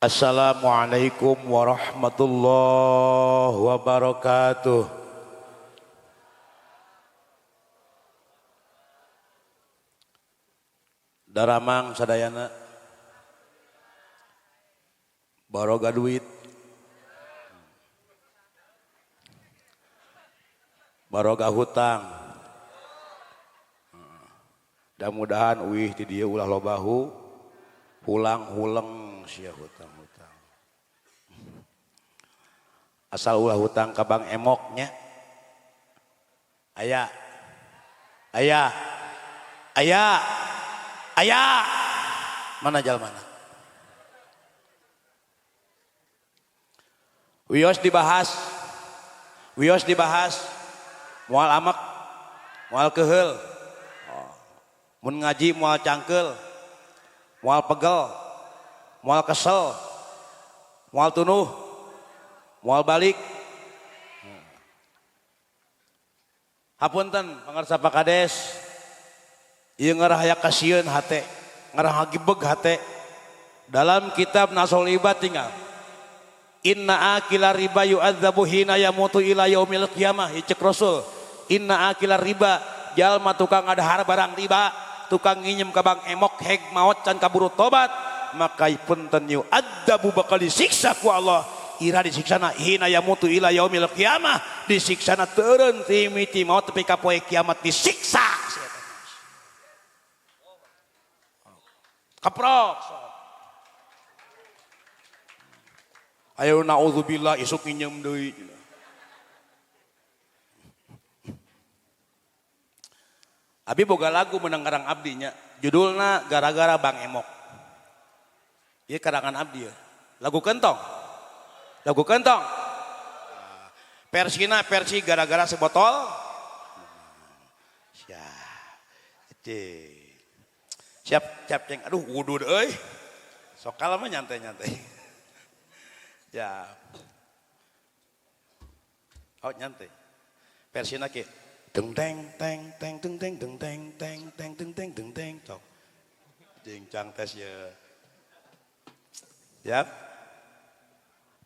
Assalamualaikum warahmatullahi wabarakatuh. Daramang sadayana baroga duit, baroga hutang. Mudah-mudahan uih ti dieu ulah lobahu hulang huleng sia hutang-hutang. Asal ulah hutang ka Bang Emoknya. Aya. Aya. Aya. Aya. Mana jalmana? Wios dibahas. Wios dibahas. Moal amek, moal keheul. Mun ngaji moal cangkeul. Moal pegel. Moal kesel. Moal tunuh. Moal balik. Hapunten pangarsa Pak Kades. Ieu ngarah aya kasieun hate, ngarah ngagibeg hate. Dalam kitab Nasul Ibad tinggal inna akila riba yu'adzabu hina yamutu ila yaumil qiyamah. Cek Rasul, inna akila riba, jalma tukang ngadahar barang riba, tukang nginjem ka Bang Emok heg maot can kaburu tobat, maka punten yu'adzabu bakal disiksa ku Allah. Ira disiksana hina yamutu ila yaumil qiyamah, disiksana teureun ti miti maot tepi ka poe kiamat disiksa. Kaprok. Ayo naudzubillah isuk nginjem deui. Abi boga lagu menang karang abdinya, judulna Gara-gara Bang Emok. Ieu karangan abdi ya. Lagu kentong. Lagu kentong. Persina versi gara-gara sebotol. Siap. Siap, siap ceng. Aduh, wudud euy. Sok kalem nyantai-nyantai. Ya. Oh, nyantai. Versina kieu. Deng teng teng teng teng teng deng teng teng teng teng teng deng teng tok. Jingcang tes ya. Siap.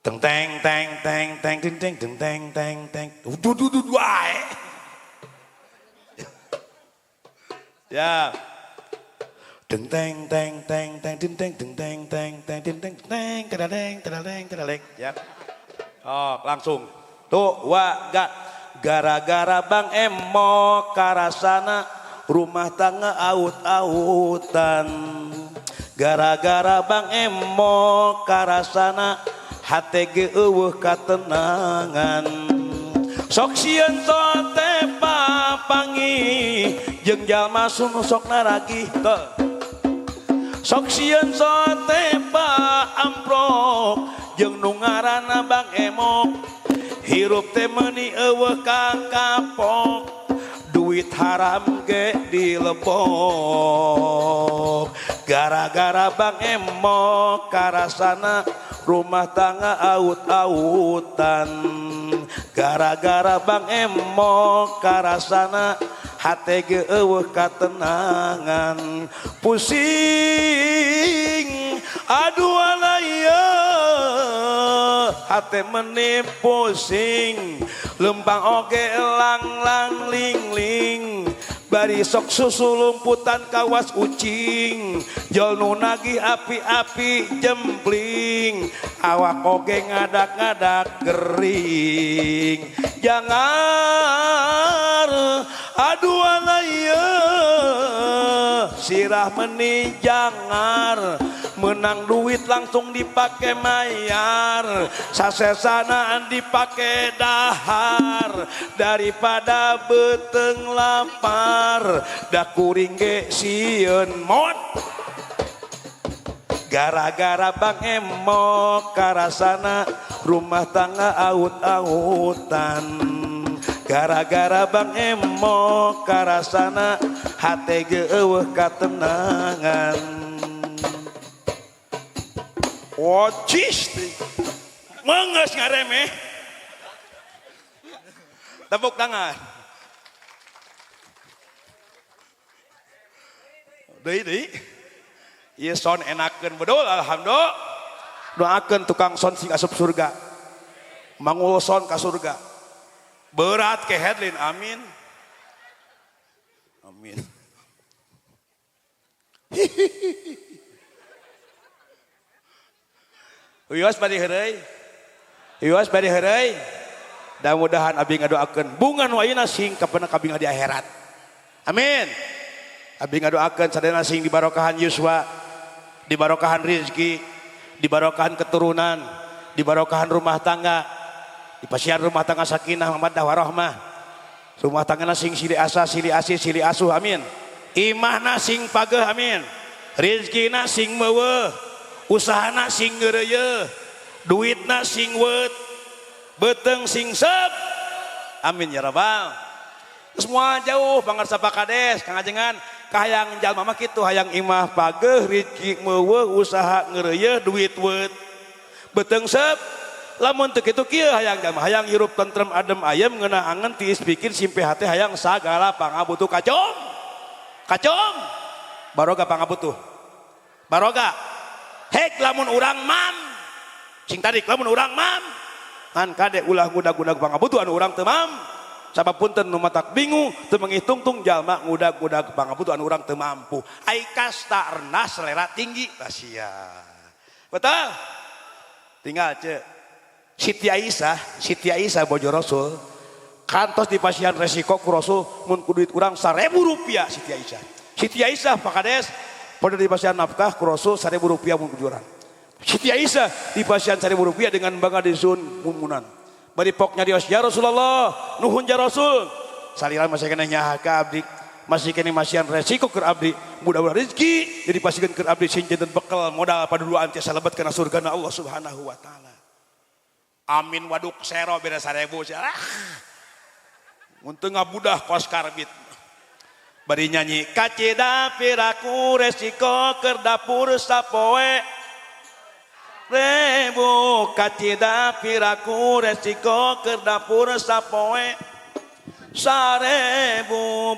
Teng teng teng teng teng teng teng teng teng teng teng. Duh duh duh wae. Ya. Deng teng teng teng teng teng teng teng teng teng teng teng teng teng teng teng teng. Ya. Oh, langsung. Tuh wa ga gara-gara Bang Emok karasana rumah tangga aut-autan. Gara-gara Bang Emok karasana hate ge eueuh katenangan. Sok sieun sote papangi jeung jalma sunu sok naragih teu. Sok sieun sote pa amprok jeung nu ngaranna Bang Emok. Hirup teh meuni eueuh kakapok, duit haram ge dilebok. Gara-gara Bang Emok karasana rumah tangga aut-autan. Gara-gara Bang Emok karasana hate ge eueuh katenangan. Pusing aduh alaya hate meni pusing, lempang oge lang lang ling ling, bari sok susu lumputan kawas ucing, jol nu nagih api-api jempling, awak oge ngadak-ngadak gering. Jangan aduh alaya sirah meni jangar, menang duit langsung dipake mayar, sasesanaan dipake dahar, daripada beteng lapar da kuring ge sieun mot. Gara-gara Bang Emok karasana rumah tangga aut-autan. Gara-gara Bang Emok karasana hate ge eueuh katenangan. Wocis menges ngaremeh. Tepuk tangan. Deui deui. Ieu son enakeun bedul alhamdulillah. Doakeun tukang son sing asup surga. Mangul son ka surga. Berat ke headline, amin. Amin. Wios bari heureuy. Wios bari heureuy. Mudah-mudahan abi ngadoakeun bunga nu ayeuna sing kapena kabinga di akhirat. Amin. Abi ngadoakeun sadayana sing dibarokahan yuswa, dibarokahan rizki, dibarokahan keturunan, dibarokahan rumah tangga, dipasihan rumah tangga sakinah mawaddah warahmah. Rumah tanggana sing silih asa, silih asih, silih asuh, amin. Imahna sing pageuh, amin. Rizkina sing meuweuh, usahana sing ngeureuyeun, duitna sing weut, beuteung sing sep. Amin ya rabbal. Semua jauh pangarsa Pak Kades, Kang Ajengan, kahayang jalma mah kitu, hayang imah pageuh, rizki meuweuh, usaha ngeureuyeun, duit weut, beuteung sep. Lamun teu kitu kieu hayang jalma, hayang hirup tentrem adem ayem ngeunah angen tiis pikir simpe hate hayang sagala pangabutuh kacom. Kacom. Baroga pangabutuh. Baroga. Hek lamun urang mam. Sing tarik lamun urang mam. Ngan kade ulah ngudag-ngudag pangabutuh anu urang teu mam. Sabab punten nu matak bingung teu menghitung-tung jalma ngudag-ngudag pangabutuh anu urang teu mampu. Ai kasta rendah selera tinggi sia. Betul? Tinggal ce. Siti Aisyah bojo Rasul kantos dipasihan resiko ku Rasul mun ku duit urang 1.000 rupiah Siti Aisyah. Siti Aisyah Pak Kades pada dipasihan nafkah ku Rasul 1.000 rupiah mun ku urang. Siti Aisyah dipasihan 1.000 rupiah dengan bangga dizun mumunan. Bari poknya dios ya Rasulullah, nuhun ya Rasul. Saliran masih kena nyaha ka abdi, masih kena masihan resiko keur abdi, mudah-mudahan rezeki jadi pasikeun keur abdi sing janten bekal modal paduduaan tiasa lebet kana surgana Allah Subhanahu wa taala. Amin waduk sero beda 1.000 ah. Mun teu ngabudah kos karbit. Bari nyanyi kacida piraku resiko keur dapur sapoe rebu kacida piraku resiko keur dapur sapoe 1.000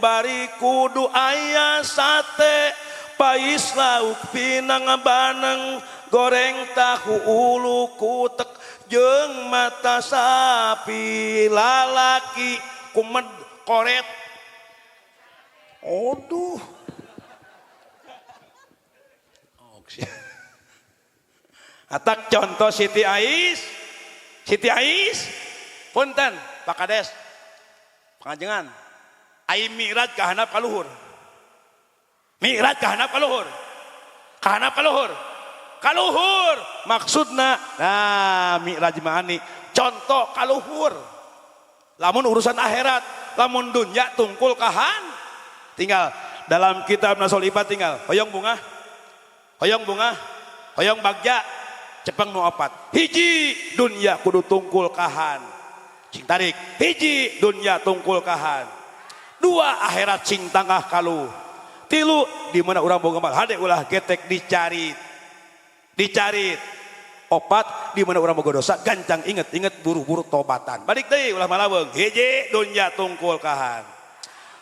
bari kudu aya sate pais lauk pinang baneng goreng tahu ulu kutek jeung mata sapi lalaki kumed koret. Aduh. Atak contoh Siti Ais. Siti Ais. Punten Pak Kades. Pangajengan. Ai mi'raj ka handap ka luhur. Mi'raj ka handap ka luhur. Ka handap ka luhur. Kaluhur maksudna nah mi'raj maani contoh kaluhur lamun urusan akhirat lamun dunya tungkul kahan tinggal dalam kitab Nasul Ibad tinggal hoyong bunga hoyong bunga hoyong bagja cepeng nu opat hiji dunya kudu tungkul kahan cing tarik hiji dunya tungkul kahan dua akhirat cing tangah kalu tilu di mana urang boga mal hade ulah getek dicari dicarit opat di mana urang boga dosa gancang inget-inget buru-buru tobatan balik deui ulah malaweung hiji dunya tungkul kahan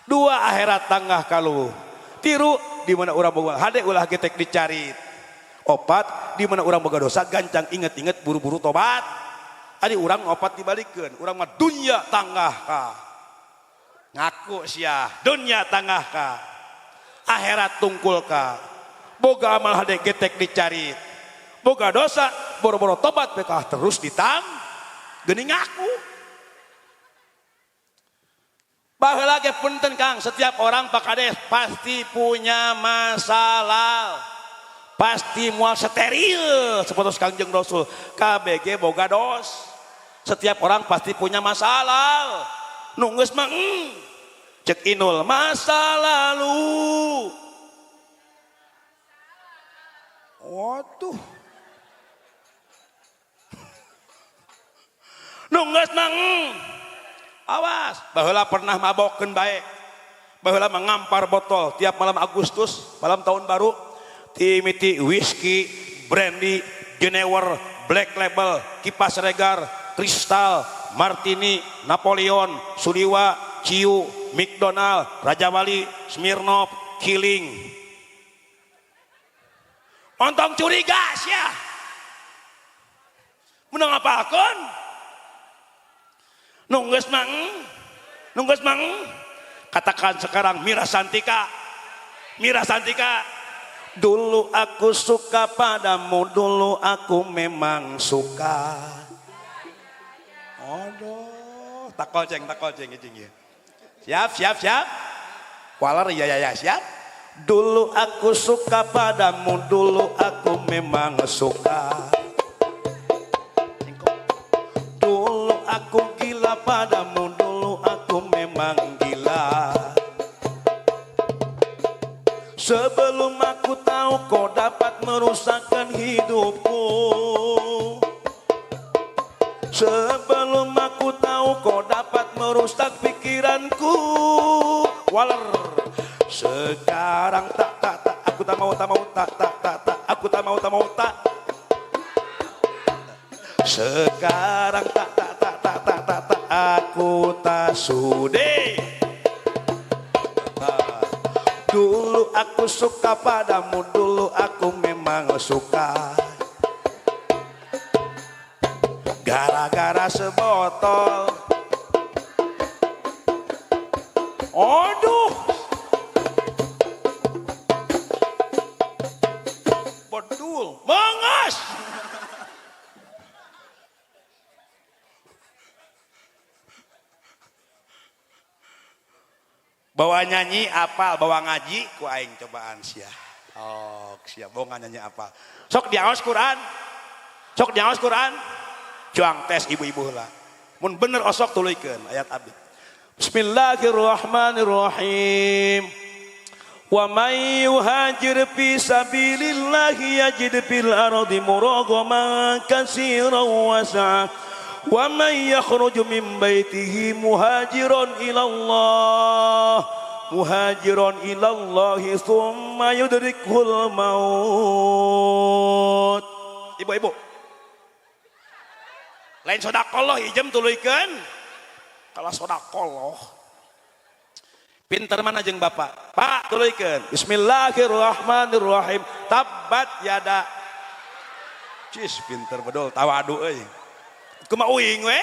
dua akhirat tangah kalu tiru di mana urang boga hade ulah getek dicarit opat di mana urang boga dosa gancang inget-inget buru-buru tobat ari urang opat dibalikeun urang mah dunya tangah ka ngaku sia dunya tangah ka akhirat tungkul ka boga amal hade getek dicarit boga dosa boro-boro tobat bekah terus ditam geuning ngaku. Baheula ge punten Kang, setiap orang Pak Kades pasti punya masalah, pasti moal steril seperti Kangjeng Rasul KBG boga dos. Setiap orang pasti punya masalah. Nu geus mah cek Inul masa lalu. Waduh. Nunggus nang awas baheula pernah mabokeun bae baheula mengampar botol tiap malam Agustus malam tahun baru timiti whisky brandy Genever Black Label kipas regar Kristal Martini Napoleon Suliwa Ciu McDonald Raja Wali Smirnoff Killing. Ontong curiga sia. Menang apalkeun? Nu geus mang, nu geus mang. Katakan sekarang Mira Santika. Mira Santika. Dulu aku suka padamu, dulu aku memang suka. Aduh, takol ceng ya. Siap, siap, siap. Waler ya ya ya, siap. Dulu aku suka padamu, dulu aku memang suka. Dulu aku gila padamu, dulu aku memang gila. Sebelum aku tahu kau dapat merusakkan hidupku. Sebelum aku tahu kau dapat merusak pikiranku. Waler. Sekarang tak tak tak aku tak mau tak mau tak tak tak tak aku tak mau tak mau tak. Sekarang tak tak tak tak tak tak tak aku tak sudi. Dulu aku suka padamu, dulu aku memang suka. Gara-gara sebotol. Aduh. Bedul, mengas. Bawa nyanyi apal, bawa ngaji ku aing cobaan sia. Oh, sia bawa nyanyi apal. Sok diaos Quran. Sok diaos Quran. Cuang tes ibu-ibu heula. Mun bener osok tuluykeun ayat abdi. Bismillahirrahmanirrahim. Wa may yuhajir fi sabilillahi yajid fil ardi muragaman katsiran wa sa'a. Wa may yakhruju min baitihi muhajiran ila Allah muhajiran ila Allah thumma yudrikuhul maut. Ibu-ibu lain sodakollah ijem tuluykeun. Kalau sodakollah pinter mana jeung bapak? Pak tuluykeun. Bismillahirrahmanirrahim. Tabat yada. Cis pinter bedol tawadu euy. Kumaha uing we?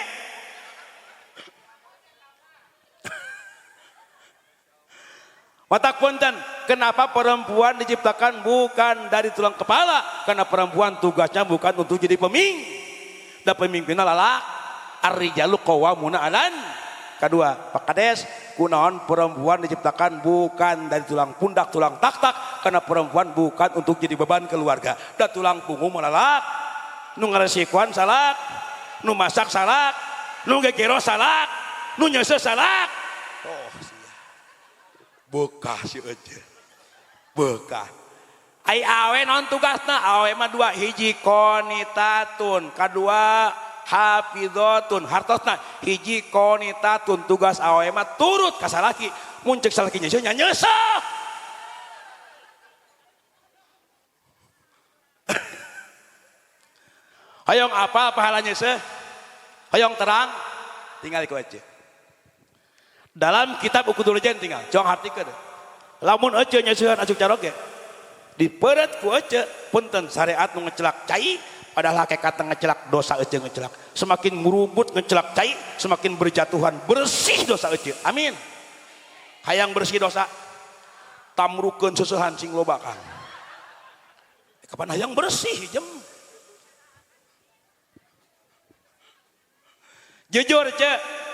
Watak punten, kenapa perempuan diciptakan bukan dari tulang kepala? Karena perempuan tugasnya bukan untuk jadi pemimpin. Da pemimpinna lalak, ar-rijalu qawwamuna 'alan. Kedua, Pak Kades, kunaon perempuan diciptakan bukan dari tulang pundak, tulang tak-tak, karena perempuan bukan untuk jadi beban keluarga. Da tulang punggung malalak, nu ngaresikuan salak, nu masak salak, nu gegero salak, nu nyese salak. Oh sia. Bekah si eueuh. Bekah. Ai awe naon tugasna? Awe mah dua, hiji qonitatun, kadua hafizatun. Hartosna hiji qonitatun, tugas awe mah turut ka salaki. Mun ceuk salaki nyese nya nyese. Hayong apa pahalanya seh? Hayong terang, tinggal ikut aja. Dalam kitab Uqudul Jen tinggal, jong hartikeun. Lamun ece nyeusehan acuk caroge. Dipeureut ku ece, punten syariat nu ngecelak cai, padahal hakikatna ngecelak dosa ece ngecelak. Semakin merubut ngecelak cai, semakin berjatuhan bersih dosa ece. Amin. Hayang bersih dosa, tamrukeun seusehan sing loba kang. Kapan hayang bersih jem? Jujur ce,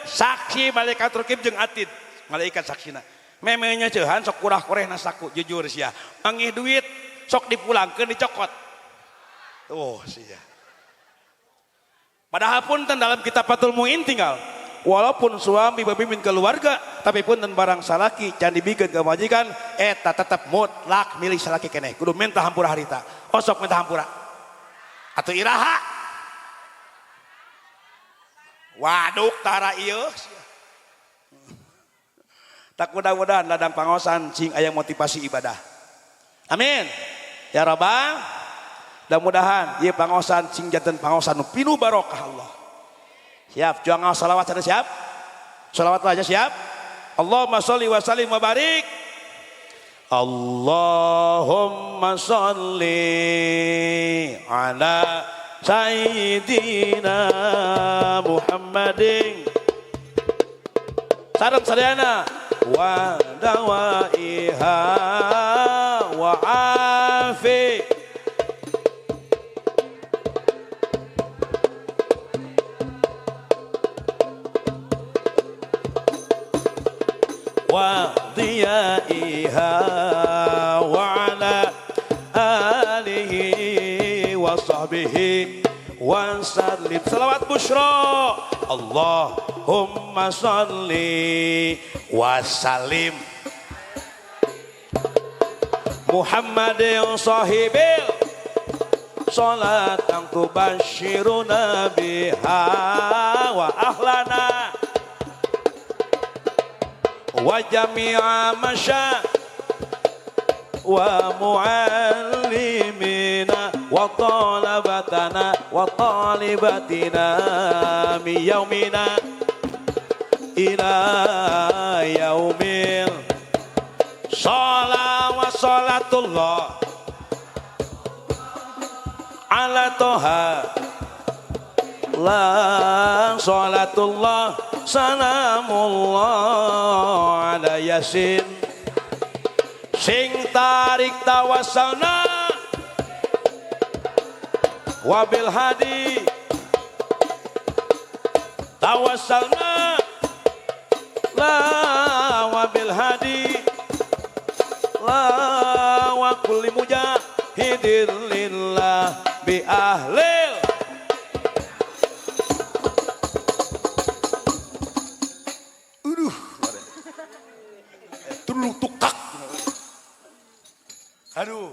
saksi malaikat rukib jeung atid, malaikat saksina. Memenya ceuhan sok kurah-kurehna saku, jujur sia. Mangih duit sok dipulangkeun dicokot. Tuh sia. Padahal punten dalam kitab Fathul Muin tinggal, walaupun suami pemimpin keluarga, tapi punten barang salaki can dibikeun ka majikan, eta tetep mutlak milik salaki keneh. Kudu minta hampura harita. Osok minta hampura. Atuh iraha. Waduk tara ieu. Tak mudah-mudahan ladang pangosan sing aya motivasi ibadah. Amin. Ya Rabbal. Mudah-mudahan ieu pangosan sing janten pangosan nu pinuh barokah Allah. Siap, juang salawat sada siap? Salawat aja siap? Allahumma sholli wa sallim wa barik. Allahumma sholli ala Sayyidina Muhammadin sareng sadayana wa dawaiha wa afi wa diyaiha wa ala alihi wa sahbihi wa sallim. Salawat busyra. Allahumma salli wa sallim Muhammadin sahibil salatan tubashiruna biha wa ahlana wa jami'a masya wa muallimina wa talabatana wa talibatina min yaumina ila yaumil shalah wa salatullah ala toha la salatullah salamullah ala yasin sing tarik tawassalna wabil hadi tawassalna la wabil hadi la wa kulli mujahidin lillah bi ahlil. Aduh, tukak. Aduh,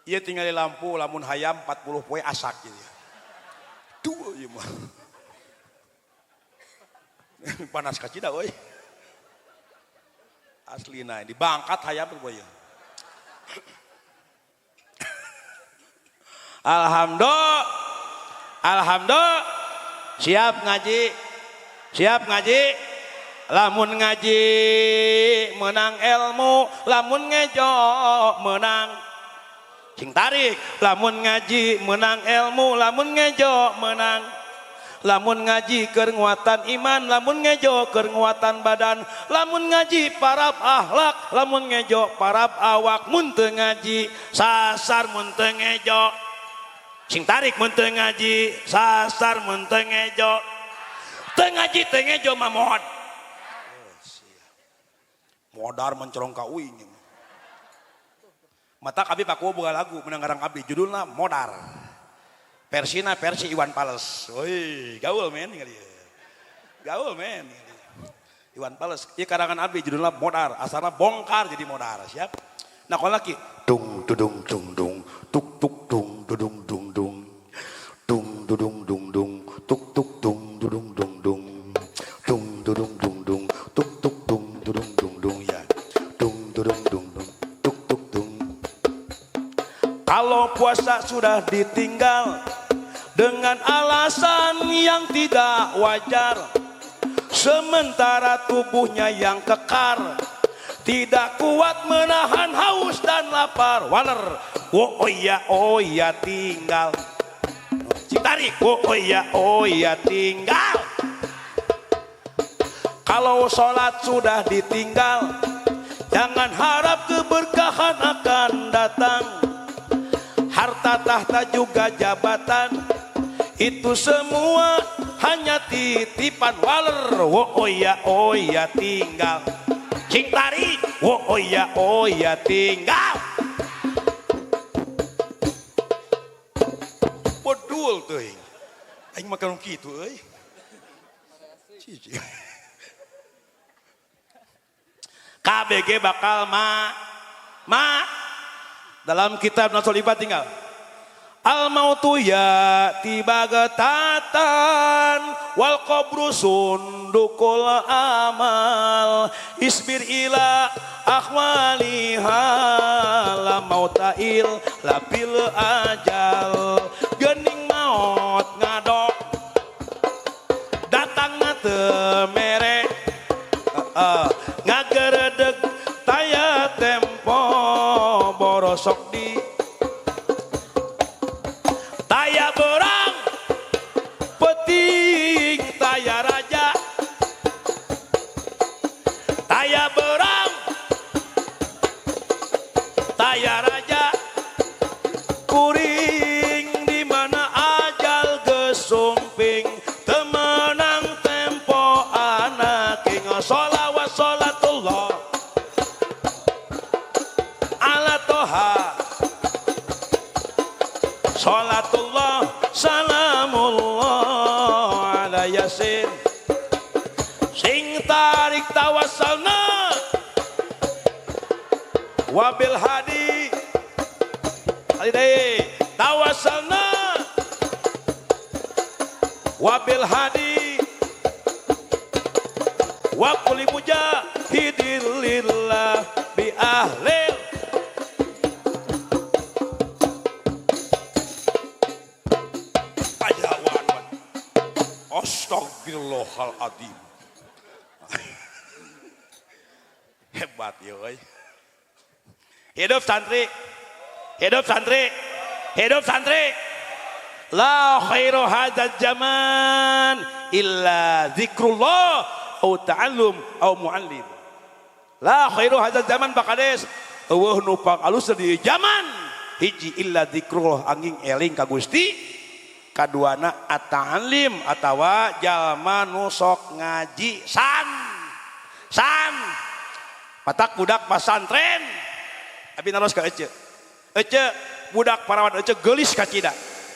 iya tinggal di lampu lamun hayam 40 poe asak gitu. Duh, iya mah. Panas kacida euy. Aslina di Bangkat hayam poe. Alhamdulillah. Alhamdulillah. Siap ngaji. Siap ngaji. Lamun ngaji menang ilmu, lamun ngejo menang sing tarik. Lamun ngaji menang ilmu, lamun ngejo menang. Lamun ngaji keur nguatan iman, lamun ngejo keur nguatan badan, lamun ngaji parab akhlak, lamun ngejo parab awak. Mun teu ngaji sasar mun teu ngejo. Sing tarik mun teu ngaji sasar mun teu ngejo. Teu ngaji teu ngejo mamod. Modar mencorong ka uing. Mata kami paku boga lagu menang ngarang abdi judulna Modar. Versina versi Iwan Fals. Woi, gaul men ningali. Gaul men. Iwan Fals ieu karangan abdi judulna Modar, asalna bongkar jadi modar, siap. Nah, kalau laki dung dudung dung dung tuk tuk dung dudung dung dung dung dudung dung dung tuk tuk dung dudung dung dung dung dudung dung dung tuk tuk dung dudung dung dung ya dung dudung dung dung tuk tuk dung. Kalau puasa sudah ditinggal dengan alasan yang tidak wajar, sementara tubuhnya yang kekar tidak kuat menahan haus dan lapar. Waler, oh iya oh iya tinggal. Citarik, oh iya oh iya tinggal. Kalau sholat sudah ditinggal, jangan harap keberkahan akan datang. Harta tahta juga jabatan, itu semua hanya titipan. Waler, oh iya oh iya tinggal. Cing tarik, oh iya oh iya tinggal. Bodul tuh, aing makan kitu euy. KBG bakal ma dalam kitab Nasul Ibad tinggal. Al mautu ya tiba getatan wal qabru sundukul amal isbir ila akhwaliha la mautail la bil ajal. Gening maot ngadok datang teu mere ngageredeg taya tempo borosok di taya berang peting taya raja taya berang taya raja kuring di mana ajal gesumping temenang tempo anak ing sholawat sholatullah ala toha sholatullah salamullah ala yasin sing tarik tawassalna wabil hadi hadi tawassalna wabil hadi wa kulli mujahidin lillah bi ahlil ajawan astagfirullahaladzim. Hebat ya euy. Hidup santri, hidup santri, hidup santri. La khairu hadzal zaman illa zikrullah au ta'allum au muallim. La khairu hadzal zaman bakades eueuh nu pangalus di zaman hiji illa zikrullah angin eling ka Gusti, kaduana at-ta'allim atawa jalma nu sok ngaji san san matak budak pasantren abi naros ka ece ece budak parawan ece geulis kacida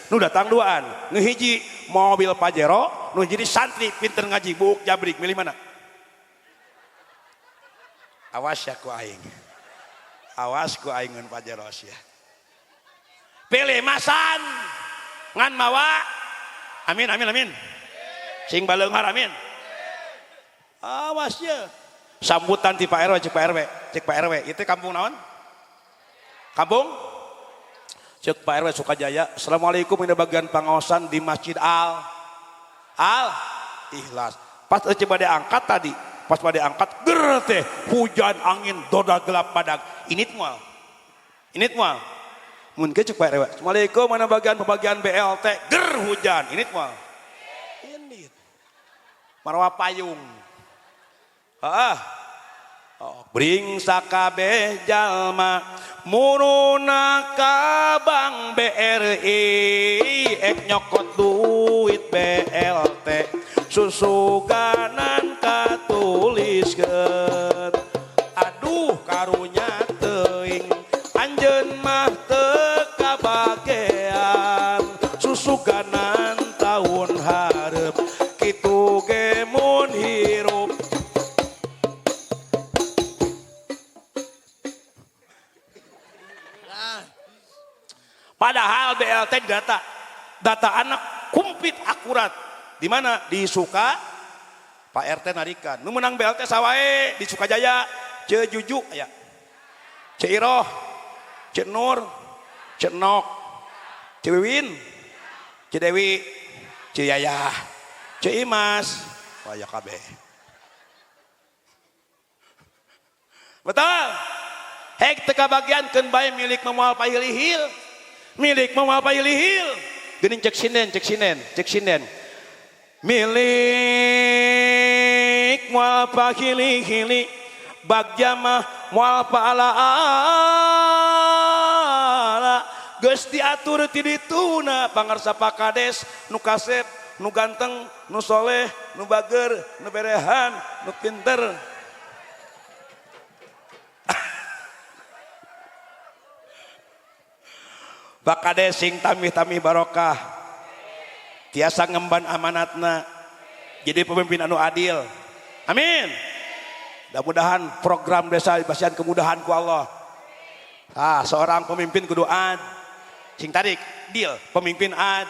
nu datang duaan nu hiji mobil Pajero nu jadi santri pinter ngaji buuk jabrik milih mana? Awas ya ku aing, awas ku aing ngan Pajero sia pilih masan ngan mawa amin amin amin sing baleunghar amin. Awas ya sambutan ti Pak RW cek Pak RW cek Pak RW itu kampung naon? Kampung cek Pak RW Sukajaya. Assalamualaikum, ini bagian pengawasan di Masjid Al Al Ikhlas. Pas ece bade angkat tadi, pas bade angkat ger teh hujan angin doda gelap badag. Init moal. Init moal. Mun ke cek Pak RW. Assalamualaikum, mana bagian pembagian BLT ger hujan. Init moal. Init. Marwa payung. Heeh. Oh, bring sakabeh jalma muruna ka Bank BRI ek nyokot duit BLT susuganan katuliskeun aduh karunya teuing anjeun mah teu kabagean susuganan taun hareup kitu ge mun hirup. Padahal BLT data, data anak komplit akurat. Di mana? Di Suka, Pak RT narikan. Nu menang BLT sawae di Sukajaya, Ce Juju aya. Ce Iroh, Ce Nur, Ce Nok, Ce Wiwin, Ce Dewi, Ce Yayah, Ce Imas, wah ya kabeh. Betul. Hek teu kabagian keun bae milik memoal pahilihil. Milik mau apa ilihil gini cek sinden cek sinden cek sinden milik mau apa hili-hili bagja mah mau apa ala ala geus diatur ti dituna pangarsa Pak Kades nu kasep nu ganteng nu soleh nu bager nu berehan nu pinter. Pak Kades sing tamih-tamih barokah tiasa ngemban amanatna jadi pemimpin anu adil amin. Mudah-mudahan program desa dibasihan kemudahan ku Allah. Ah, seorang pemimpin kudu ad sing tarik deal pemimpin ad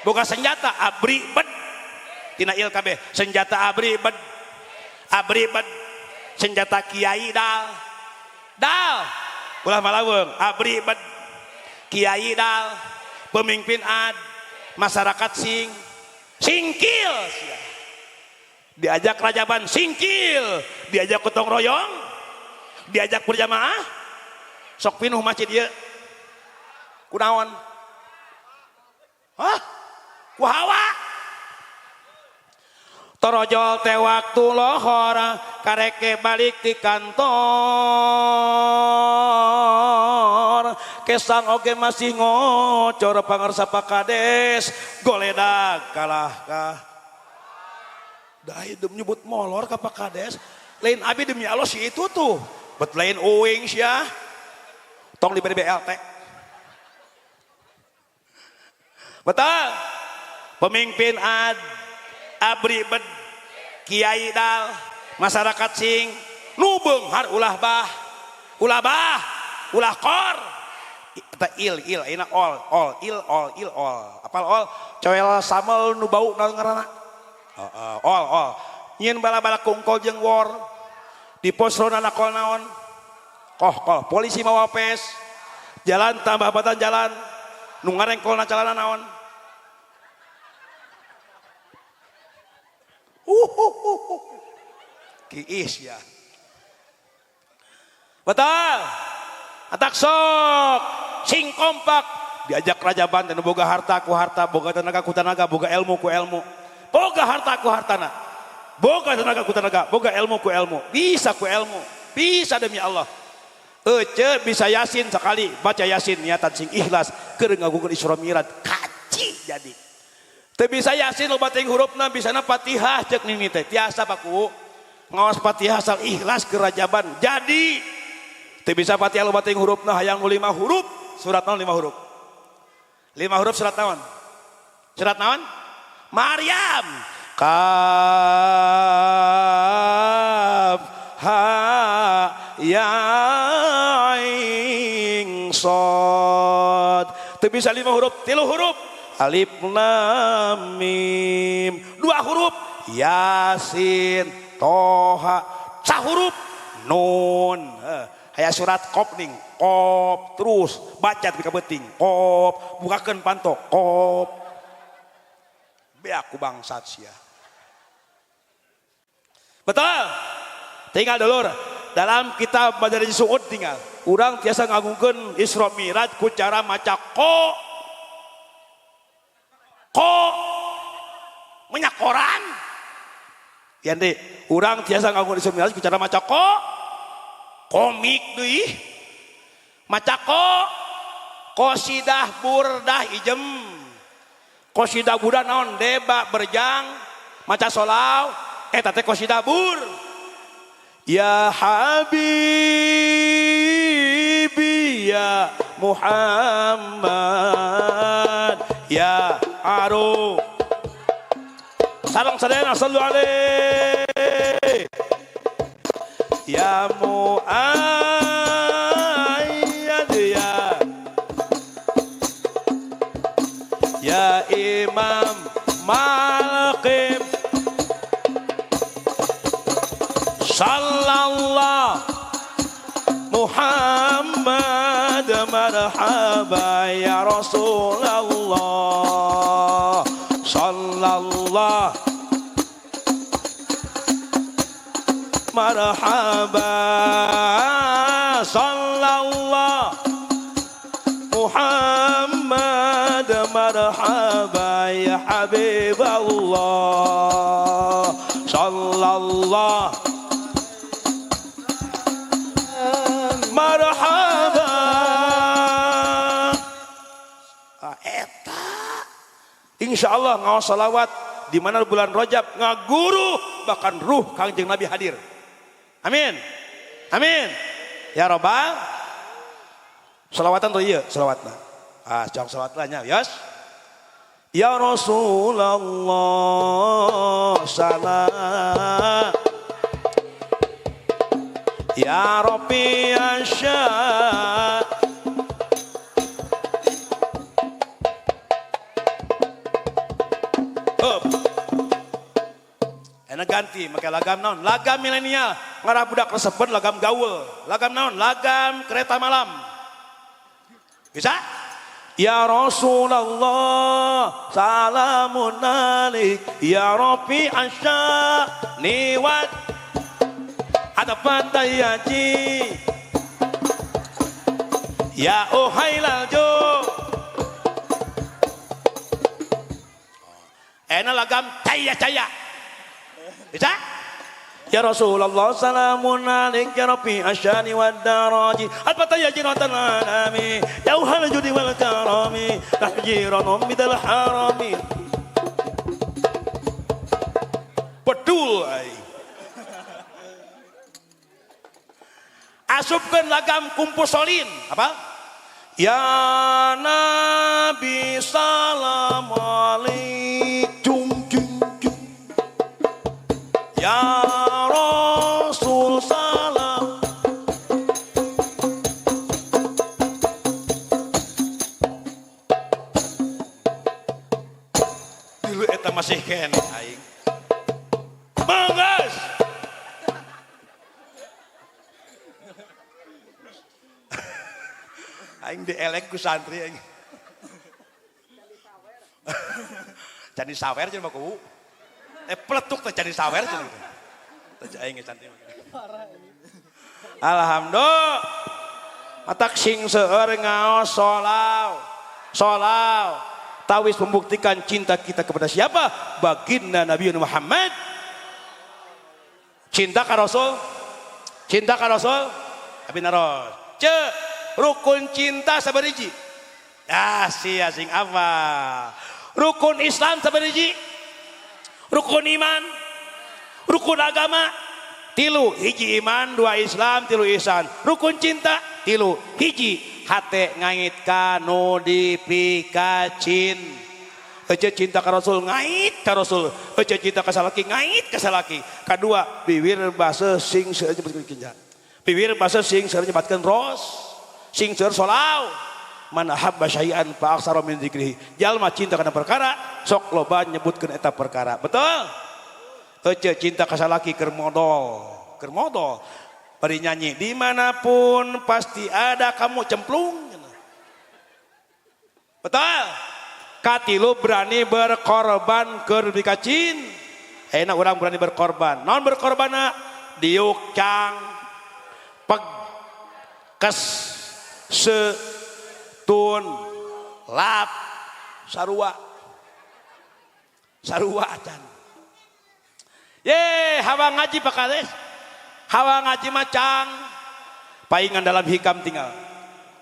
boga senjata abri bed tina il kabeh senjata abri bed abri bed senjata kiai dal dal ulah malaweung abri bed kiai dal pemimpin ad masyarakat sing singkil diajak rajaban singkil diajak gotong royong diajak berjamaah sok pinuh masjid ieu kunaon? Hah? Ku hawa. Torojol teh waktu lohor kareke balik di kantor. Kesang oge masih ngocor pangarsa Pak Kades goledag kalah kah. Dah hidup nyebut molor ka Pak Kades. Lain abi demi Allah si itu tuh. Bet lain uing sia. Tong diberi BLT. Betul. Pemimpin ad abri bed kiai dal masyarakat sing nu beunghar ulah bah ulah kor eta il il ayeuna ol ol il ol il ol apal ol coel samel nu bau naon ngaranna ol ol nyieun bala-bala kungkol jeung wor di pos ronda nakol naon koh kol polisi mawa pes jalan tambah batan jalan nu ngarengkolna calana naon. Kiis ya. Betul. Atak sok sing kompak diajak Raja Banten boga harta ku harta, boga tenaga ku tenaga, boga ilmu ku ilmu. Boga harta ku hartana. Boga tenaga ku tenaga, boga ilmu ku ilmu. Bisa ku ilmu, bisa demi Allah. Ece bisa yasin sekali, baca yasin niatan sing ikhlas keur ngagugur Isra Mi'raj kaci jadi. Teu bisa yasin loba teuing hurufna bisana Fatihah ceuk nini teh tiasa paku ngaos Fatihah asal ikhlas ke rajaban jadi. Teu bisa Fatihah loba teuing hurufna hayang nu 5 huruf surat naon 5 huruf 5 huruf surat naon surat naon Maryam kaf ha ya ain sad. Teu bisa 5 huruf 3 huruf alif lam mim 2 huruf yasin toha sahuruf nun. Haya surat kop ning kop terus baca tapi kabeting kop bukakeun panto kop beak ku bangsat sia. Betul. Tinggal dulur dalam kitab Madarij Suud tinggal urang tiasa ngagungkeun Isra Mi'raj ku cara maca ko ko minyak koran ya deh urang tiasa nganggo Isra Mi'raj bicara maca ko komik deui maca ko qasidah burdah ijem qasidah burdah naon deba berjang maca sholawat eta teh qasidah bur ya habibi ya Muhammad ya aru sareng sadayana sallu alaihi ya muayyad ya ya imam malqim sallallahu Muhammad marhaba ya Rasulullah sallallahu marhaba sallallahu Muhammad marhaba ya Habib Allah sallallahu marhaba. Eta insyaallah ngaos salawat di mana bulan Rajab ngaguru bahkan ruh Kangjeng Nabi hadir. Amin. Amin. Ya robbal. Salawatan tuh iya salawatna. Ah, jang salawat lah nya, yos. Ya Rasulullah salam. Ya Rabbi asya. Up. Enak ganti make lagam naon? Lagam milenial. Ngarah budak resepen lagam gaul. Lagam naon? Lagam kereta malam. Bisa? Ya Rasulullah salamun alaik ya Rabbi asya niwat adapatayaji ya uhailal jo. Enak lagam caya-caya. Bisa? Ya Rasulullah salamun alaik ya Rabbi asyani wad daraji al-fataya jiratan alami jauhal judi wal karami tahjiran bidal harami. Bedul aing. Asupkeun lagam kumpusolin apa? Ya Nabi salam alaikum jung jung. Ya Rasul salam. Dulu eta masih keneh aing. Manggas. Aing dielek ku santri aing. Candi sawer cenah ku. Peletuk teh candi sawer cenah gitu. Teh aing santri. Alhamdulillah. Atak sing seueur ngaos sholawat. Sholawat. Tawis membuktikan cinta kita kepada siapa? Baginda Nabi Muhammad. Cinta ka Rasul? Cinta ka Rasul? Abi naros. Ce rukun cinta sabariji. Ah sia sing apa? Rukun Islam sabariji. Rukun iman, rukun agama, tilu hiji iman, dua Islam, tilu ihsan. Rukun cinta, tilu hiji hate ngait ka nu dipikacin. Ece cinta ka Rasul ngait ka Rasul, ece cinta ka salaki ngait ka salaki. Kadua bibir baseuh sing seueur nyebutkeun kinja. Bibir baseuh sing seueur nyebatkeun ros, sing seueur sholawat. Man ahabba syai'an fa aksara min dzikrihi. Jalma cinta kana perkara, sok loba nyebutkeun eta perkara. Betul? Ece cinta ka salaki keur modol, keur modol. Bari nyanyi dimanapun pasti ada kamu cemplung. Betul? Katilu berani berkorban keur dikacin. Enak orang berani berkorban. Naon berkorbanna? Diuk cang, peg, kes, se, tun, lap, sarua. Sarua acan. Ye, hawa ngaji Pak Kades. Hawa ngaji macang. Paingan dalam hikam tinggal.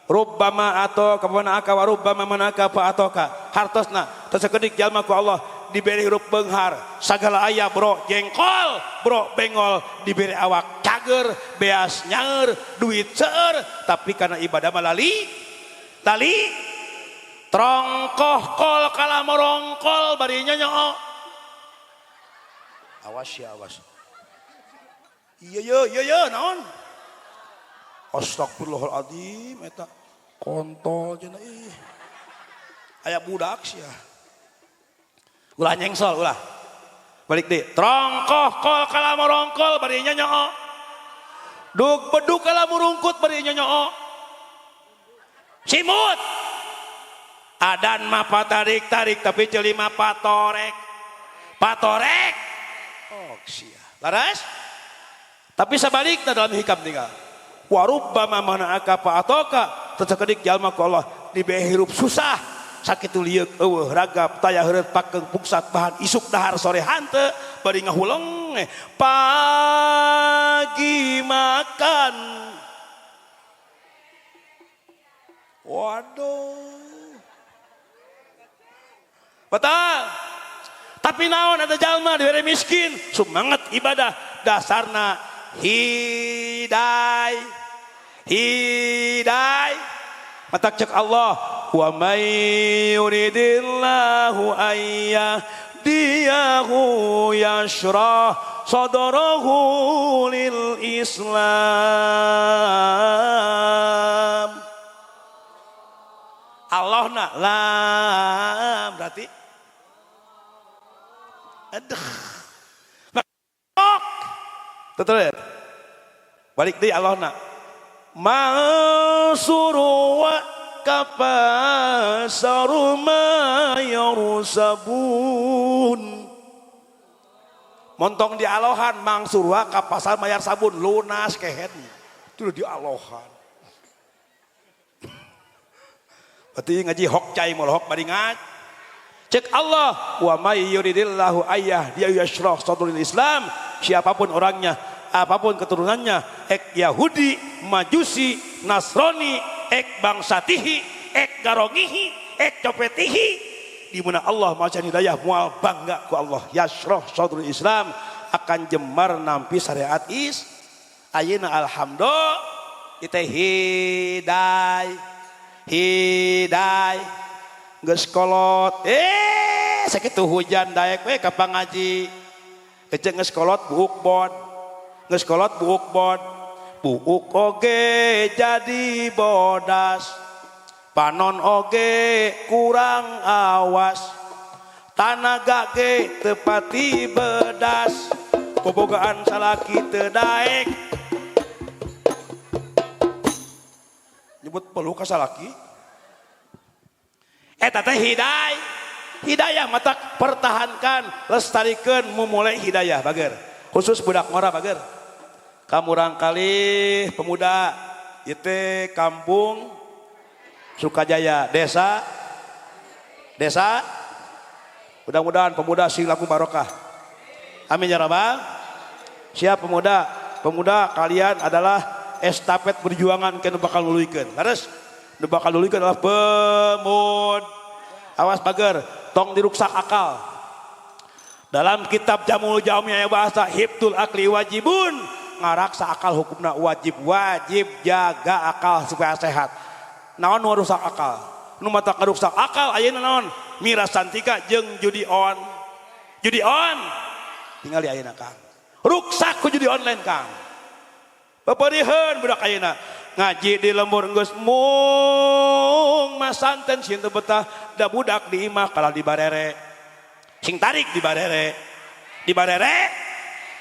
Rubbama atau kapana aka wa rubbama manaka fa atoka. Hartosna teu sakedik jalma ku Allah diberi hirup beunghar, sagala aya bro jengkol, bro bengol, diberi awak cager, beas nyaeur, duit seueur, tapi karena ibadah mah lali lali trongkoh kol kalah morongkol bari nyonyoo. Awas ya awas. Iya iya iya iya naon? Astagfirullahaladzim eta kontol cenah ih. Aya budak sia. Ulah nyengsol ulah. Balik deui. Trongkoh kol kalah morongkol bari nyonyoo. Dug bedug kalah murungkut bari nyonyoo. Simut. Adan mah patarik-tarik tapi ceuli mah patorek. Patorek. Oh sia. Laras? Tapi sebaliknya dalam hikam tinggal. Warubbama mana'aka fa atoka. Tetekedik jalma ku Allah diberi hirup susah. Sakitu lieuk eueuh ragap taya heureut pakeung puksat bahan isuk dahar sore hanteu bari ngahuleng pagi makan. Waduh. Betul. Tapi naon ada jalma diberi miskin, semangat ibadah dasarna hidai. Hidai. Mata cek Allah, wa may yuridillahu ayyahdiyahu yashrah sadrahu lil Islam. Allah nak lam berarti aduh. Betul. Balik deui Allah nak mansuru wa kapasaru ma yarsabun. Montong di alohan mangsurwa kapasar mayar sabun lunas kehet. Itu di alohan. Berarti ngaji hok cai molhok bari ngaj. Cek Allah wa may yuridillahu ayyah dia yashrah sadrul Islam, siapapun orangnya, apapun keturunannya, ek Yahudi, Majusi, Nasrani, ek bangsa tihi, ek garongihi, ek copetihi, di mana Allah maha hidayah mual bangga ku Allah yashrah sadrul Islam akan jemar nampi syariat is. Ayeuna alhamdulillah kita hidayah hidayah geus kolot sakitu hujan daek we ka pangaji ece geus kolot buuk bod geus kolot buuk bod buuk oge jadi bodas panon oge kurang awas tanaga ge tepati bedas bobogaan salaki teu daek nyebut peluk ka salaki eta teh hidayah. Hidayah mata pertahankan, lestarikan, memulai hidayah bager. Khusus budak ngora bager. Kamurang kali pemuda itu kampung Sukajaya, desa desa. Mudah-mudahan pemuda sing laku barokah. Amin ya rabbal. Siap pemuda, pemuda kalian adalah estafet perjuangan kena bakal nuluykeun. Leres? Nu bakal nuluykeun adalah pemuda. Awas bager, tong diruksak akal. Dalam kitab Jamul Jami aya bahasa hibdul akli wajibun, ngaraksa akal hukumna wajib, wajib jaga akal supaya sehat. Naon nu rusak akal? Nu mata karuksak akal ayeuna naon? Miras santika jeung judi on. Judi on. Tinggal di ayeuna Kang. Ruksak ku judi online Kang. Bapariheun budak ayeuna. Ngaji di lembur geus mung masanten sieun teu betah da budak di imah kalah di barere sing tarik di barere di barere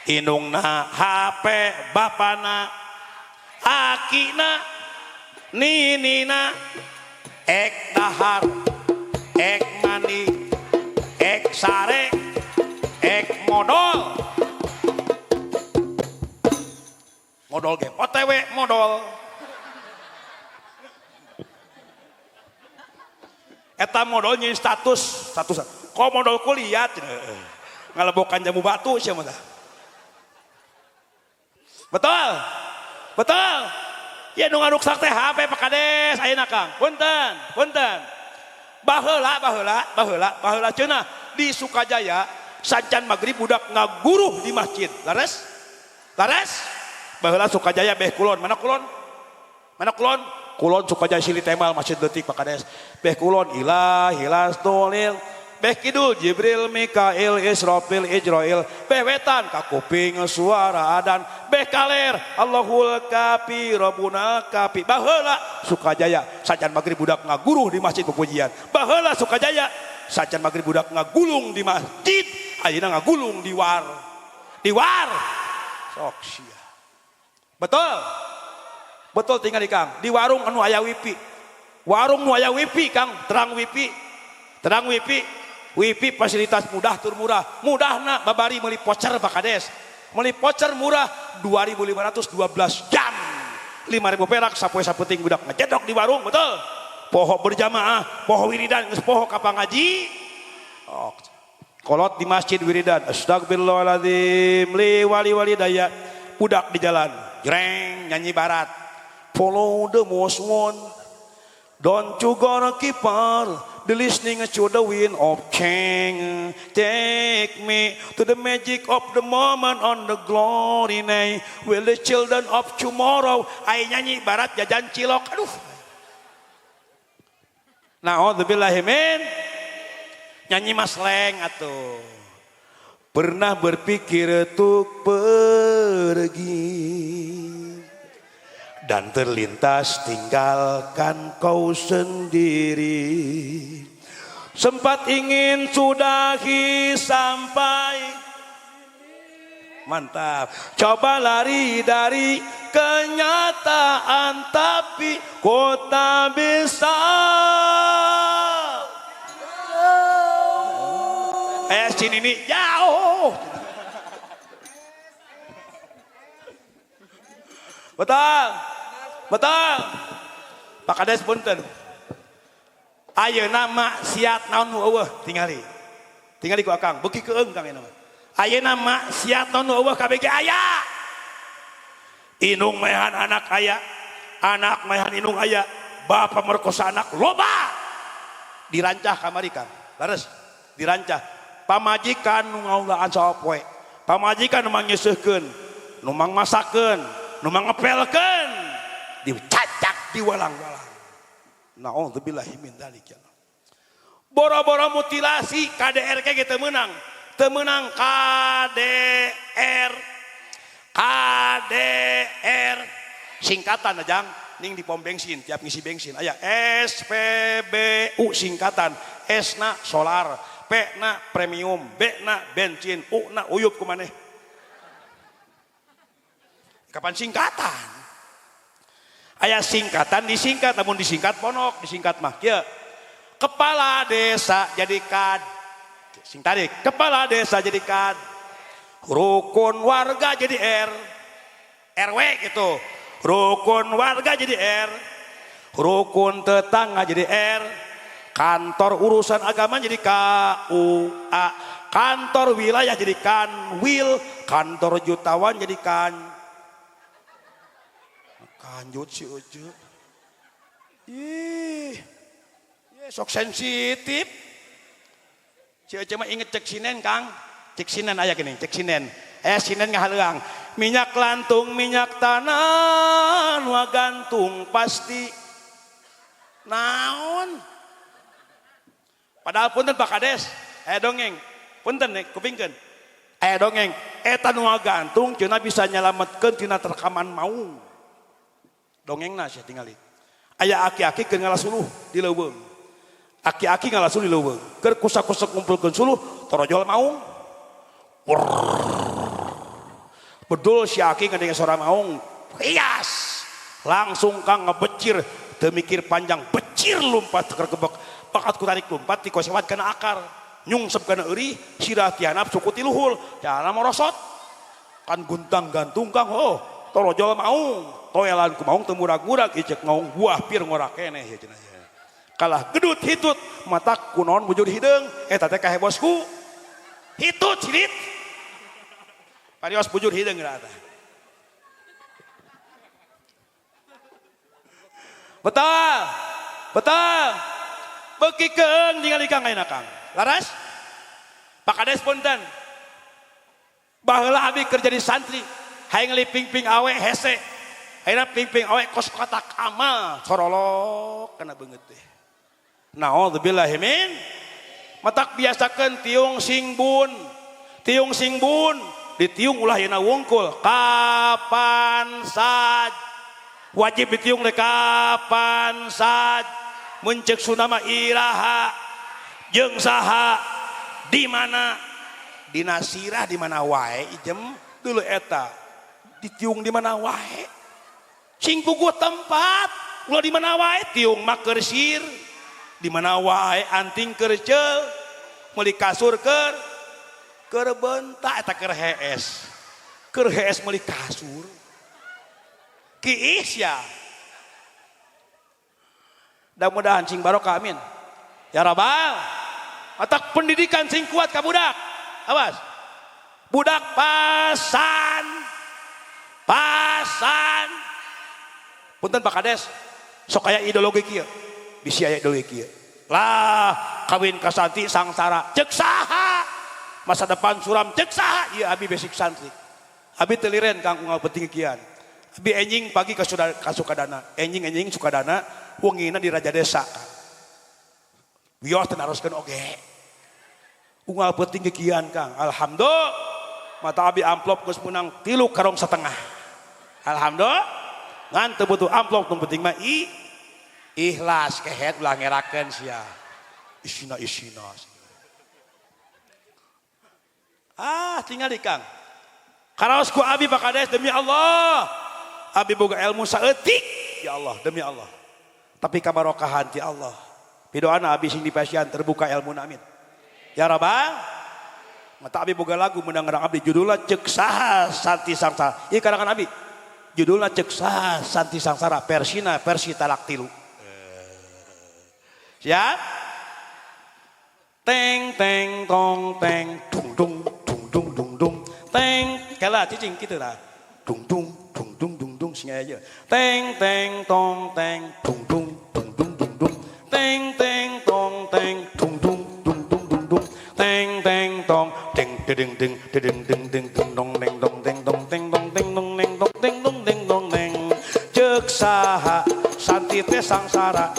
indungna HP bapana akina ninina ek dahar ek mandi ek sare ek modol modol ge OTW modol eta modolnya status status kok modol kuliah ngalebokan jamu batu sia mah. Betul betul ya nu ngaruksak teh HP Pak Kades ayeuna Kang punten punten baheula baheula baheula baheula cenah di Sukajaya sancan magrib budak ngaguruh di masjid lares lares baheula Sukajaya beh kulon mana kulon mana kulon kulon Sukajaya sili temal masjid leutik Pak Kades beh kulon ilah hilas dolil beh kidul Jibril Mikail Israfil Ijrail beh wetan kakuping suara adan beh kaler Allahul kafi Rabbuna kafi baheula Sukajaya sacan magrib budak ngaguruh di masjid pupujian baheula Sukajaya sacan magrib budak ngagulung di masjid ayeuna ngagulung di war sok sia betul betul tinggal di Kang di warung anu aya wifi warung nu aya wifi Kang terang wifi terang wifi wifi fasilitas mudah tur murah mudahna babari meuli voucher Pak Kades meuli voucher murah 2512 jam 5000 perak sapoe sapenting budak ngecedok di warung betul poho berjamaah poho wiridan geus poho ka pangaji oh. Kolot di masjid wiridan astagfirullahaladzim li wali walidaya budak di jalan jreng nyanyi barat follow the most one don't you gonna keep on the listening to the wind of change take me to the magic of the moment on the glory night will the children of tomorrow ay nyanyi barat jajan cilok aduh na'udzubillahi min nyanyi mas leng atuh pernah berpikir untuk pergi dan terlintas tinggalkan kau sendiri sempat ingin sudahi sampai mantap coba lari dari kenyataan tapi kau tak bisa sini nih jauh betul betul Pak Kades punten Ayeuna maksiat naon nu eueuh tingali. Tingali ku akang beuki keung kang ayeuna mah. Ayeuna maksiat naon nu eueuh kabeh ge aya. Inung maehan anak aya, anak maehan inung aya, bapa merkosa anak loba. Dirancah kamari Kang. Leres dirancah. Pamajikan nu ngaulaan sapoe. Pamajikan nu manyeuseuhkeun, nu mangmasakeun, nu mangepelkeun, dicacak diwalang-walang. Naudzubillahi min dzalik. Boro-boro mutilasi KDR ge teu meunang. Teu meunang KDR. KDR singkatan ajang ning di pom bensin tiap ngisi bensin aya SPBU singkatan S na solar, P na premium, B na bensin, U na uyup kumaneh. Kapan singkatan? Aya singkatan disingkat, namun disingkat ponok, disingkat mah kieu. Kepala desa jadi kad. Sing tarik, kepala desa jadi kad. Rukun warga jadi R. RW gitu. Rukun warga jadi R. Rukun tetangga jadi R. Kantor urusan agama jadi KUA. Kantor wilayah jadi Kanwil. Kantor jutawan jadi kan. Kanjut si Ucu. Ih, sok sensitif. Si Ucu mah inget cek sinen Kang. Cek sinen aya gini, cek sinen. Sinen ngahaleuang. Minyak lantung, minyak tanah, nu gantung pasti. Naon? Padahal punten Pak Kades, dongeng. Punten nih, kupingkeun. Dongeng, eta nu gantung cenah bisa nyalametkeun tina terkaman maung. Dongengna sia tingali. Aya aki-aki keur ngalah suluh di leuweung. Aki-aki ngalah suluh di leuweung. Keur kusak-kusuk ngumpulkeun suluh, torojol maung. Bedul si aki ngadenge sora maung, hias. Langsung kang ngebecir, teu mikir panjang, becir lumpat keur kebek. Pakat ku tarik lumpat dikosewat kana akar. Nyungsep kana eurih, sirah tianap suku tiluhul, jana morosot. Kan guntang gantung kang, oh, torojol maung. Toelan ku maung teu murag-murag icek maung buah pir ngorak keneh ya cenah. Kalah gedut hitut, matak kunaon bujur hideung, eta teh kahe bosku. Hitut sirit. Parios bujur hideung geura eta. Betul. Betul. Beuki keung ningali Kang ayeuna Kang. Laras? Pak Kades punten. Baheula abi keur jadi santri, hayang ping-ping awe hese. Ayeuna ping-ping awe kos kotak amal sorolok kana beungeut teh. Naudzubillahi min. Matak biasakeun tiung sing bun. Tiung sing bun, ditiung ulah yeuna wungkul. Kapan saj wajib ditiung teh kapan saj. Mun ceuk Sunda mah iraha jeung saha di mana dina sirah di mana wae ijem dulu eta ditiung di mana wae. Sing puguh tempat ulah di mana wae tiung mah keur sir di mana wae anting keur ceul meuli kasur keur keur bentak eta keur hees meuli kasur kiis ya. Mudah-mudahan sing barokah amin ya rabbal. Atak pendidikan sing kuat ka budak. Awas budak pasan pasan. Punten Pak Kades, sok aya ideologi kieu. Bisi aya ideologi kieu. Lah, kawin ka santri sangsara. Ceuk saha? Masa depan suram ceuk saha? Ieu abi basic santri. Abi teu liren kang unggal penting kian. Abi enjing pagi ka Sukadana, enjing-enjing Sukadana, wengina di Raja Desa. Wios teu naroskeun oge. Unggal penting kian Kang. Alhamdulillah. Mata abi amplop geus meunang 3,5 karong. Alhamdulillah. Ngan teu butuh amplop nu penting mah ikhlas kehet ulah ngerakeun sia. Isina isina. Ah tinggal di Kang. Karaos ku abi Pak Kades demi Allah. Abi boga ilmu saeutik ya Allah demi Allah. Tapi kabarokahan ti Allah. Pidoana abi sing dipasihan terbuka ilmu amin. Ya Rabbal. Mata abi boga lagu menang abdi judulna ceuk saha santi sangsara. Ieu karangan abi. Judulna ceuk saha santi sangsara persina versi talak tilu. Siap? Teng teng tong teng dung dung dung dung dung dung teng kala cicing kitu lah. Dung dung dung dung dung dung sing aya. Teng teng tong teng dung dung dung dung dung dung teng teng tong teng dung dung dung dung dung dung teng teng tong ding ding ding ding ding ding ding dong ding dong ding dong ding dong ding dong ding dong ding dong ding dong ding. Ceuk saha santi teh sangsara.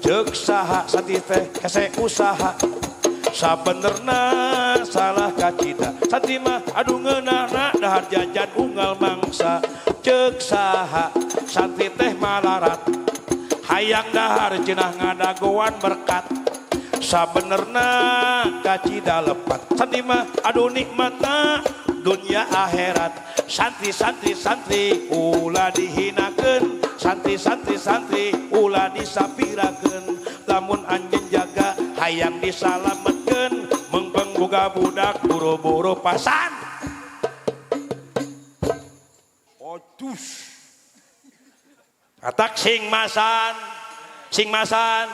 Ceuk saha santi teh hese usaha. Sabenerna salah kacida santi mah aduh ngeunahna dahar jajan unggal mangsa. Ceuk saha santi teh malarat hayang dahar cenah ngadagoan berkat. Sabenerna kacida lepat santi mah aduh nikmatna dunia akhirat. Santri santri santri ulah dihinakeun, santri santri santri ulah disapirakeun. Lamun anjeun jaga hayang disalametkeun, mengpeng boga budak buru-buru pasan. Otus. Atak sing masan, sing masan.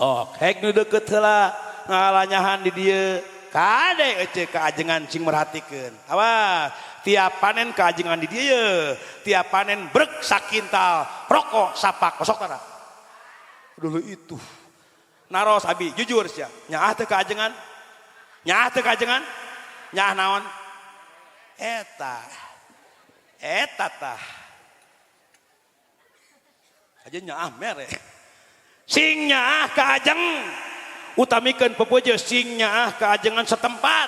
Oh, hek nu deukeut heula ngalanyahan di dieu. Kade ece kaajengan sing merhatikeun. Awas, tiap panen kaajengan di dieu, tiap panen brek sakintal, rokok sapak kosok tara. Dulu itu. Naros abi jujur sia, nyaah teu kaajengan? Nyaah teu kaajengan? Nyaah naon? Eta. Eta tah. Aja nyaah mere. Sing nyaah kaajeng. Utamikeun pepuja sing nyaah kaajengan setempat.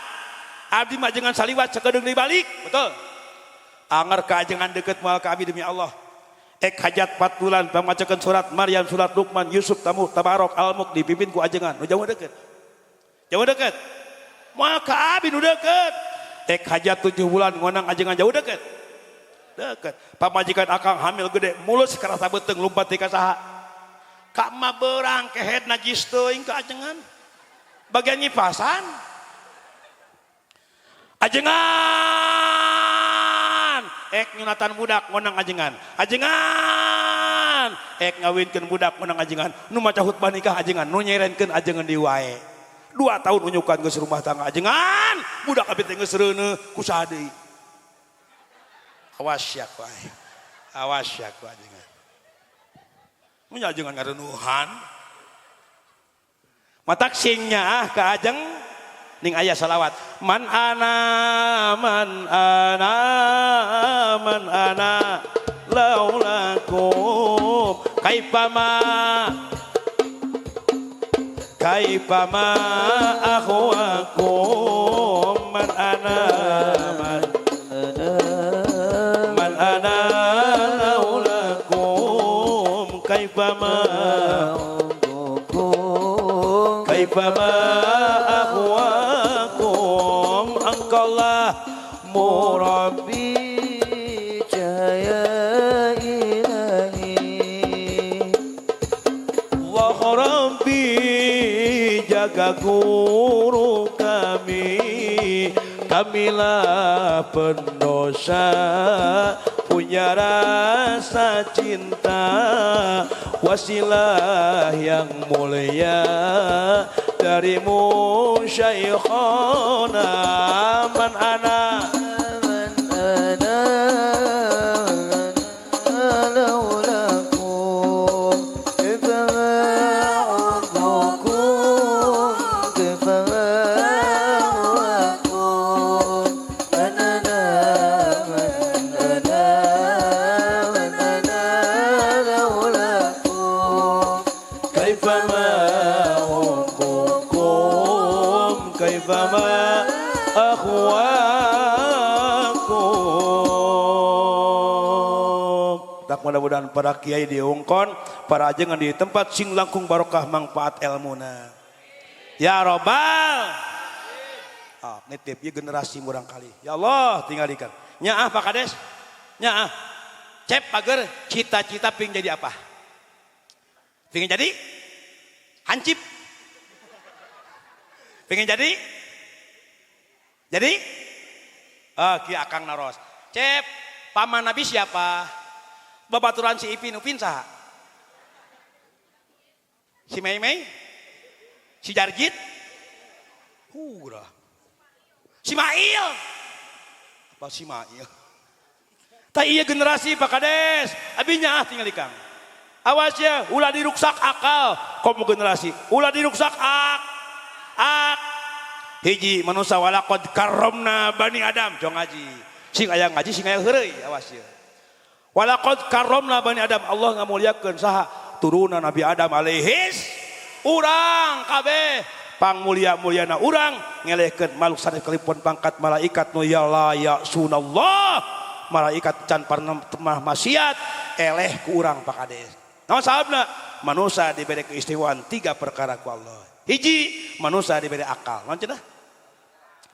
Abdi mah ajengan saliwat sakedeung deui balik, betul. Anger kaajengan deukeut moal ka abi demi Allah. Ek hajat 4 bulan pamacakeun surat Maryam, surat Luqman, Yusuf, Tamu, Tabarok, Al-Mulk dipimpin ku ajengan. Nu jauh deukeut. Jauh deukeut. Moal ka abi nu deukeut. Ek hajat 7 bulan ngonang ajengan jauh deukeut. Deukeut. Pamajikan akang hamil gede, mulus karasa beuteung lumpat ti ka saha. Ka mah beurang kehed najis teuing ka ajengan. Bagian nyipasan. Ajengan ek nyunatan budak ngonang ajengan. Ajengan ek ngawinkeun budak ngonang ajengan. Nu maca khutbah nikah ajengan, nu nyerenkeun ajengan di wae. 2 tahun unyukan geus rumah tangga ajengan, budak abi teh geus reuneuh ku saha deui. Awas ya ku aing. Awas ya ku ajengan. Mun ajengan ngarenuhan. Matak sing nyaah ka ajeng ning aya salawat. Man ana man ana man ana laulakum kaifama kaifama akhwakum man ana man man ana laulakum kaifama kaifama akhwakum angkallah murabbi cahaya ilahi. Allah Rabbi jaga guru kami, kamilah pendosa punya rasa cinta, wasilah yang mulia darimu syaikhona. Man ana man ana laulakum kaifa ubukum kaifa awakum man ana man ana man ana laulakum kaifa ma ubukum kaifa ma akhwakum. Tak mudah-mudahan para kiai diungkon, para ajengan di tempat sing langkung barokah manfaat elmuna. Ya robbal. Ah, nitip ieu generasi murang kali. Ya Allah tinggalikan. Nyaah Pak Kades. Nyaah. Cep pager cita-cita ping jadi apa? Pingin jadi hancip. Pingin jadi? Jadi? Ah, ki akang naros. Cep, paman Nabi siapa? Babaturan si Ipin Upin saha? Si Mei Mei? Si Jarjit? Hurah. Si Mail? Apa si Mail? Tak iya generasi Pak Kades. Abinya ah tinggal ikang. Awas ya, ulah diruksak akal. Komo generasi, ulah diruksak ak. Ak. Hiji manusia walaqad karramna bani Adam. Jong ngaji. Sing aya ngaji sing aya heureuy, awas ya. Walaqad karramna bani Adam. Allah ngamuliakeun saha? Turunan Nabi Adam alaihis. Urang kabeh pangmulia-muliana urang ngelehkeun makhluk sanes kalipun pangkat malaikat nu ya la ya sunallah. Malaikat can pernah maksiat eleh ku urang Pak Kades. Naon sababna? Manusia diberi keistimewaan tiga perkara ku Allah. Hiji, manusia diberi akal. Naon cenah?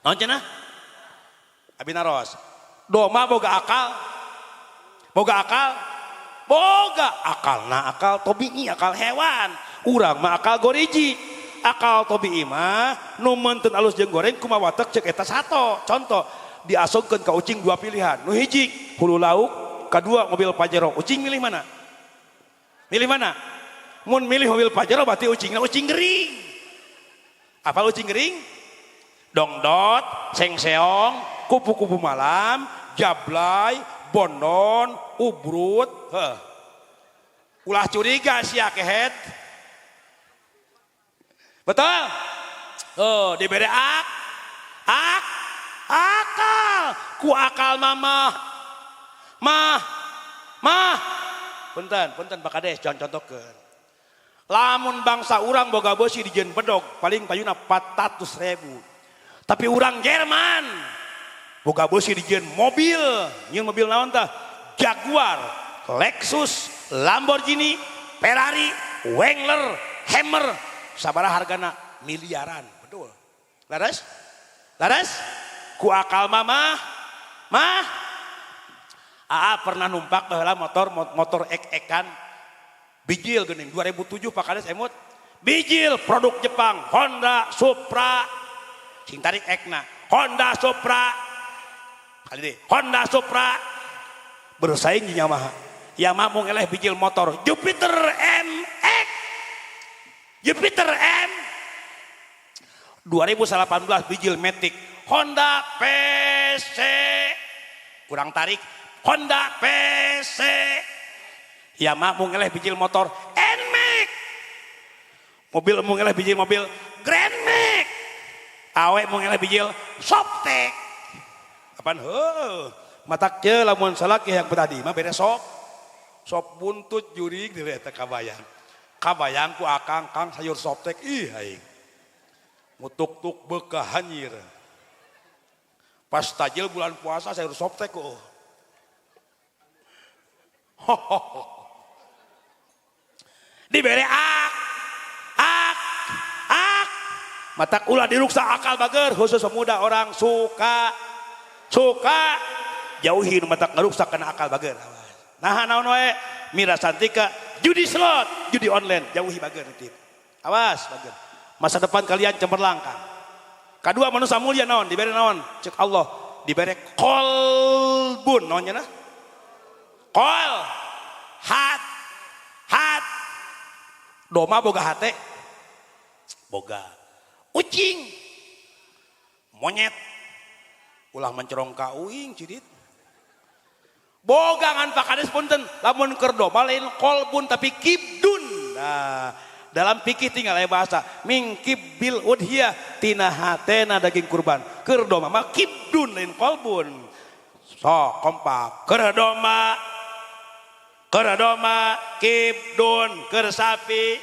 Naon cenah? Abi naros. Domba boga akal. Boga akal? Boga akal. Nah akal tobi'i, akal hewan. Urang mah akal goriji. Akal tobi'i mah nu meunteun alus jeung goreng kumaha watek ceuk eta sato. Contoh, diasongkeun ka ucing dua pilihan. Nu hiji hulu lauk, kadua mobil Pajero. Ucing milih mana? Milih mana? Mun milih mobil Pajero berarti ucingna ucing gering. Apa ucing gering? Dongdot, sengseong, kupu-kupu malam, jablay, bondon, ubrut. Heh. Ulah curiga sia kehet. Betul? Oh, diberi ak, ak, akal. Ku akal mama, mah, mah. Punten, punten Pak Kades, jangan contohkeun. Lamun bangsa urang boga beusi dijieun bedog paling payuna 400.000. Tapi urang Jerman boga beusi dijieun mobil, nyieun mobil naon tah? Jaguar, Lexus, Lamborghini, Ferrari, Wrangler, Hammer, sabaraha hargana? Miliaran, betul. Laras? Laras? Ku akal mama, mah. Aa pernah numpak baheula motor motor ek-ekan bijil geuning 2007 Pak Kades emut bijil produk Jepang Honda Supra sing tarik ekna Honda Supra kali deui Honda Supra bersaing jeung Yamaha. Yamaha mau ngeleh bijil motor Jupiter MX Jupiter M 2018 bijil Matic Honda PC kurang tarik Honda PC Yamaha mau ngeleh bijil motor Nmax mobil mau ngeleh bijil mobil Grand Max awe mau ngeleh bijil Softex apaan heuh matak ye lamun salaki yang tadi mah bere sop sop buntut jurig deui eta kabayang kabayang ku akang kang sayur Softex ih aing mutuk-tuk bekah hanyir pas tajil bulan puasa sayur Softex oh. Dibere ak ak ak matak ulah diruksa akal bager khusus pemuda orang suka suka jauhin matak ngeruksak kana akal bager. Nah naon wae mirasantika judi slot judi online jauhi bager titip awas bager masa depan kalian cemerlang kang. Kedua manusia mulia naon dibere naon cek Allah dibere kolbun naonnya nah kol hat hat doma boga hate boga ucing monyet ulah mencerong ka uing cidit boga ngan Pak Kades punten lamun keur doma lain kolbun tapi kibdun. Nah dalam fikih tinggal aya bahasa mingkib bil udhiyah tina hatena daging kurban keur doma mah kibdun lain kolbun. So kompak keur doma keur doma kibdun keur sapi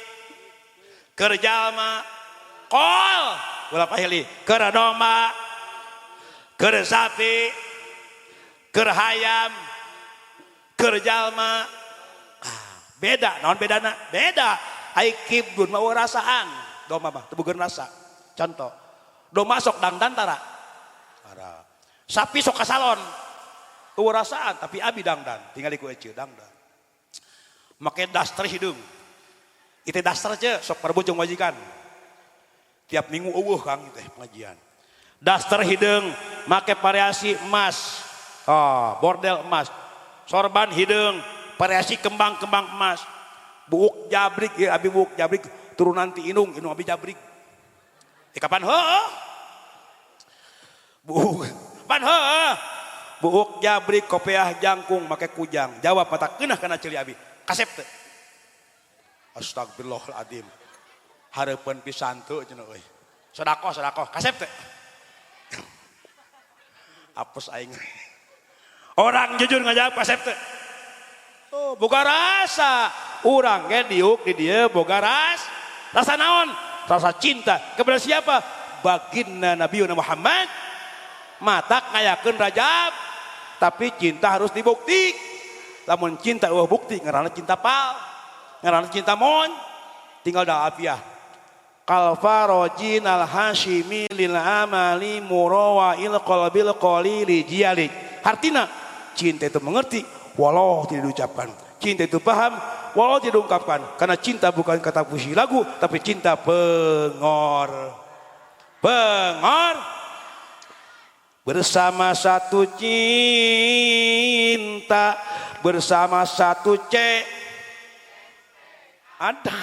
keur jalma kol ulah pahili keur doma keur sapi keur hayam keur jalma. Beda naon bedana beda ai kibdun mah rasaan domba mah teu boga rasa. Contoh domba sok dangdan tara tara sapi sok kasalon teu rasaan tapi abi dangdan tinggal ku eceu dangdan make daster hidung itu daster ce sok parebut jeung majikan tiap minggu eueuh kang teh pengajian daster hidung make variasi emas oh, bordel emas sorban hidung variasi kembang-kembang emas buuk jabrik ya abi buuk jabrik Turunan ti indung, indung abi jabrik. Kapan heuh? Buuk. Pan heuh. Buuk jabrik kopiah jangkung make kujang. Jawab mata keunah kana ceuli abi. Kasep teu? Astagfirullahaladzim. Hareupeun pisan teu cenah euy. Sedekah sedekah kasep teu? Apes aing. Orang jujur ngajawab kasep teu? Oh, boga rasa. Urang ge diuk di dieu boga rasa naon? Rasa cinta kepada siapa? Baginda Nabi Muhammad. Matak ngayakeun rajab, tapi cinta harus dibukti. Lamun cinta eueuh bukti ngaranna cinta pal, ngaranna cinta mon, tinggal da afiah. Kal farajin al hashimi lil amali murawail qalbil qalili jiyalik. Artina cinta itu mengerti walau tidak diucapkan. Cinta itu paham walau tidak diungkapkan. Karena cinta bukan kata puisi lagu, tapi cinta pengor. Pengor. Bersama satu cinta, bersama satu C. Ada.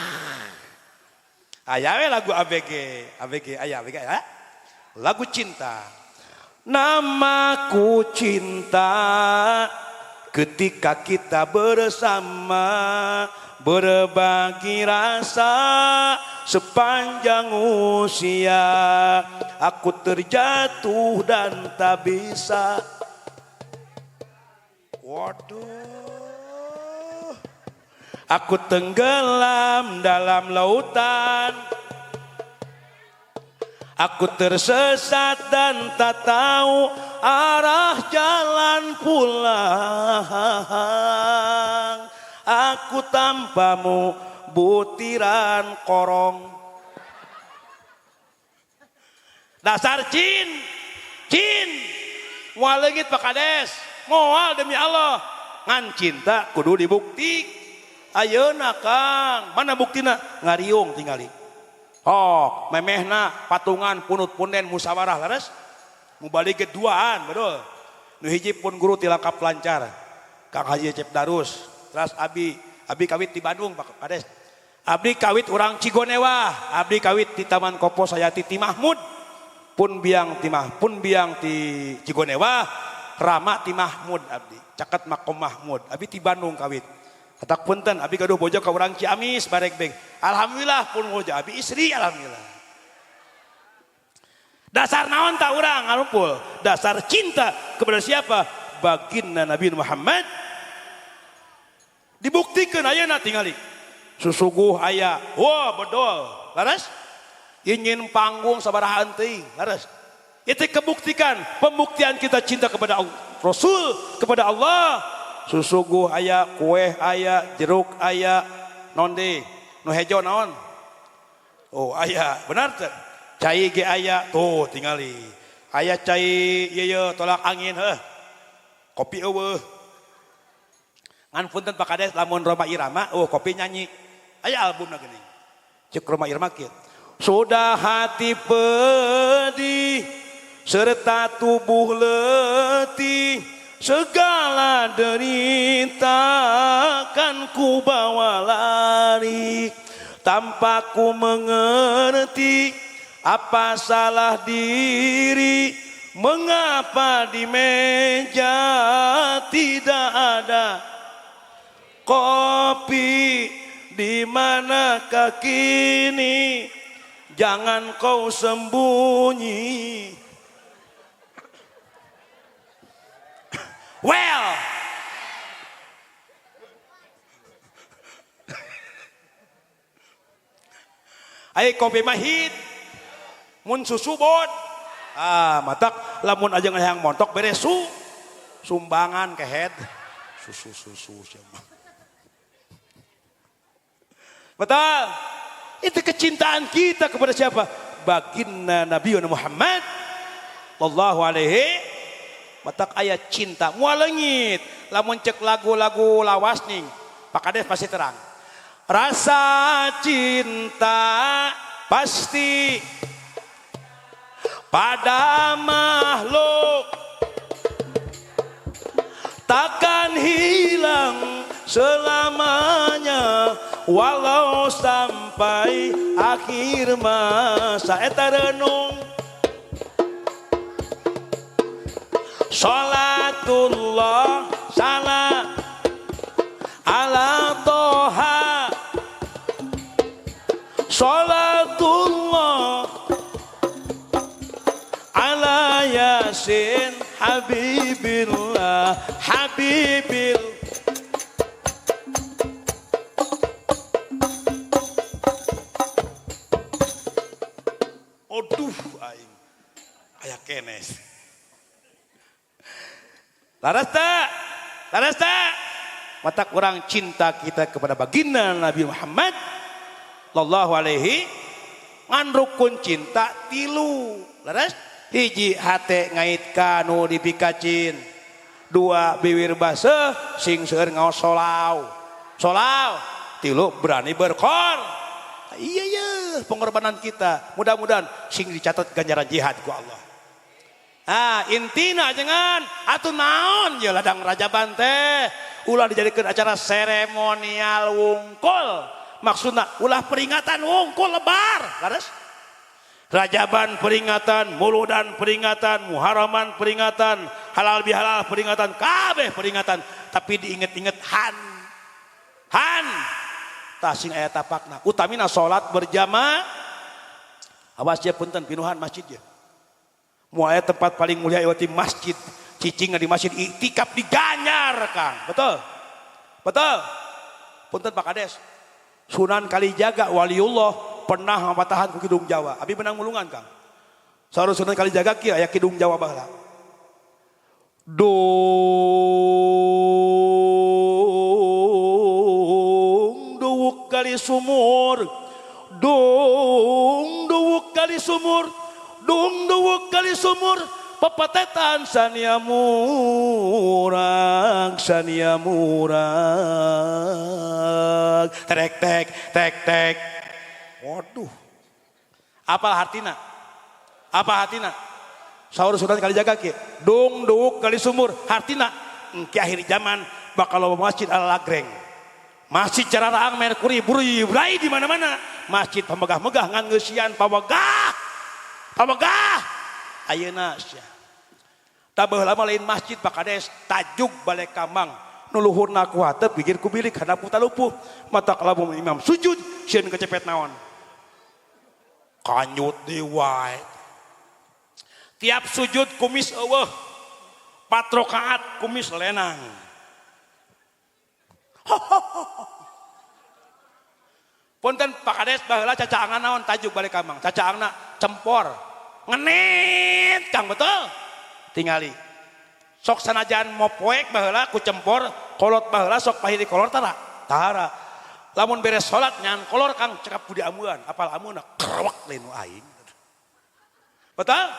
Aya we lagu ABG, ABG aya ABG ya. Lagu cinta. Namaku cinta ketika kita bersama, berbagi rasa sepanjang usia. Aku terjatuh dan tak bisa. Waduh. Aku tenggelam dalam lautan. Aku tersesat dan tak tahu arah jalan pulang. Aku tanpamu butiran korong. Dasar cin, cin. Moal leungit Pak Kades, moal demi Allah. Ngan cinta kudu dibukti. Ayeuna Kang, mana buktina? Ngariung tingali. Oh, memehna patungan punut punden musyawarah leres. Mubalik ke duaan, betul. Nu hiji pun guru tilangkap lancar. Kang Haji Cep Darus, terus abi, abi kawit di Bandung Pak Kades. Abdi kawit urang Cigonewah, abdi kawit di Taman Kopo Sayati ti Mahmud. Pun biang ti Mah, pun biang ti Cigonewah, Rama ti Mahmud abdi. Caket makom Mahmud, abdi ti Bandung kawit. Atak punten abdi gaduh bojo ka urang Ciamis barek beng. Alhamdulillah pun bojo abdi istri alhamdulillah. Dasar naon tak urang ngalumpul? Dasar cinta kepada siapa? Baginda Nabi Muhammad. Dibuktikan ayeuna tingali. Susuguh aya, wah bedol, laras? Ingin panggung sabaraha teuing, laras? Itu kebuktikan, pembuktian kita cinta kepada Allah, Rasul, kepada Allah. Susuguh aya, kue aya, jeruk aya, non deui, nu hejo naon? Oh aya, benar teu? Cai ge aya, tuh tingali. Aya cai ieu ieu tolak angin heuh. Kopi eueuh. Ngan punten Pak Kades lamun Rhoma Irama, oh kopi nyanyi. Aya albumna geuning. Ceuk Rhoma Irama kieu. Sudah hati pedih serta tubuh letih, segala derita kan ku bawa lari. Tanpa ku mengerti apa salah diri, mengapa di meja tidak ada kopi. Di manakah kini, jangan kau sembunyi. Well, ayo kopi mahit, mun susu bod, ah matak lamun aja ngehang montok beresu, sumbangan kehead, susu susu siapa. Betul, itu kecintaan kita kepada siapa? Baginda Nabi Muhammad sallallahu alaihi. Matak ayat cinta moal leungit lamun cek lagu-lagu lawas ning Pak Kades pasti terang. Rasa cinta pasti pada makhluk takkan hilang selamanya, walau sampai akhir masa. Eta renung salatullah salam ala toha, salatullah ala yasin habibillah habibil. Aduh aing aya kenes. Laras tak? Laras tak? Mata kurang cinta kita kepada baginda Nabi Muhammad sallallahu alaihi ngan rukun cinta tilu. Laras? Hiji hate ngait kanu dipikacin, dua bibir baseuh sing seueur ngaos solau. Solau, tilu berani berkor. Iya iya pengorbanan kita. Mudah-mudahan sing dicatat ganjaran jihad ku Allah. Ah intina jangan atuh naon ya ladang Rajaban teh ulah dijadikan acara seremonial wungkul. Maksudna ulah peringatan wungkul lebar. Laras? Rajaban peringatan, Muludan peringatan, Muharraman peringatan, halal bihalal peringatan, kabeh peringatan, tapi diinget-inget han. Han tasing aya tapakna. Utamina salat berjamaah. Awas ya punten pinuhan masjid ya. Moal aya tempat paling mulia ieu masjid. Cicing di masjid iktikaf diganyar Kang. Betul? Betul. Punten Pak Kades. Sunan Kalijaga waliullah pernah ngapatahan ku Kidung Jawa. Abi menang mulungan Kang. Saur Sunan Kalijaga kieu aya Kidung Jawa baheula. Dung duwuk kali sumur, dung duwuk kali sumur, dung duwuk kali sumur, pepatetan sania murang, sania murang. Tek tek tek tek. Waduh. Apa hartina? Apa hartina? Saur Sunan Kalijaga kieu, dung duwuk kali sumur, hartina engke akhir zaman bakal loba masjid ala lagreng. Masjid cararaang Merkuri buri brai di mana-mana. Masjid pamegah-megah ngan ngeusian pamegah. Pamegah. Ayeuna sia. Tah baheula mah lain masjid Pak Kades, tajuk bale kamang. Nu luhurna ku hateup gigir ku bilik handap ku talupuh. Mata kalamun imam sujud sieun kecepet naon. Kanyut deui wae. Tiap sujud kumis eueuh. 4 rakaat kumis lenang. Punten Pak Kades baheula cacaangan naon tajuk bale kamang. Cacaangna cempor. Ngenit Kang betul. Tingali. Sok sanajan mopoek baheula ku cempor, kolot baheula sok pahili kolor tara. Tara. Lamun beres salat nyan kolor Kang cekap ku diamuan, apal amunna krewek lain nu aing. Betul?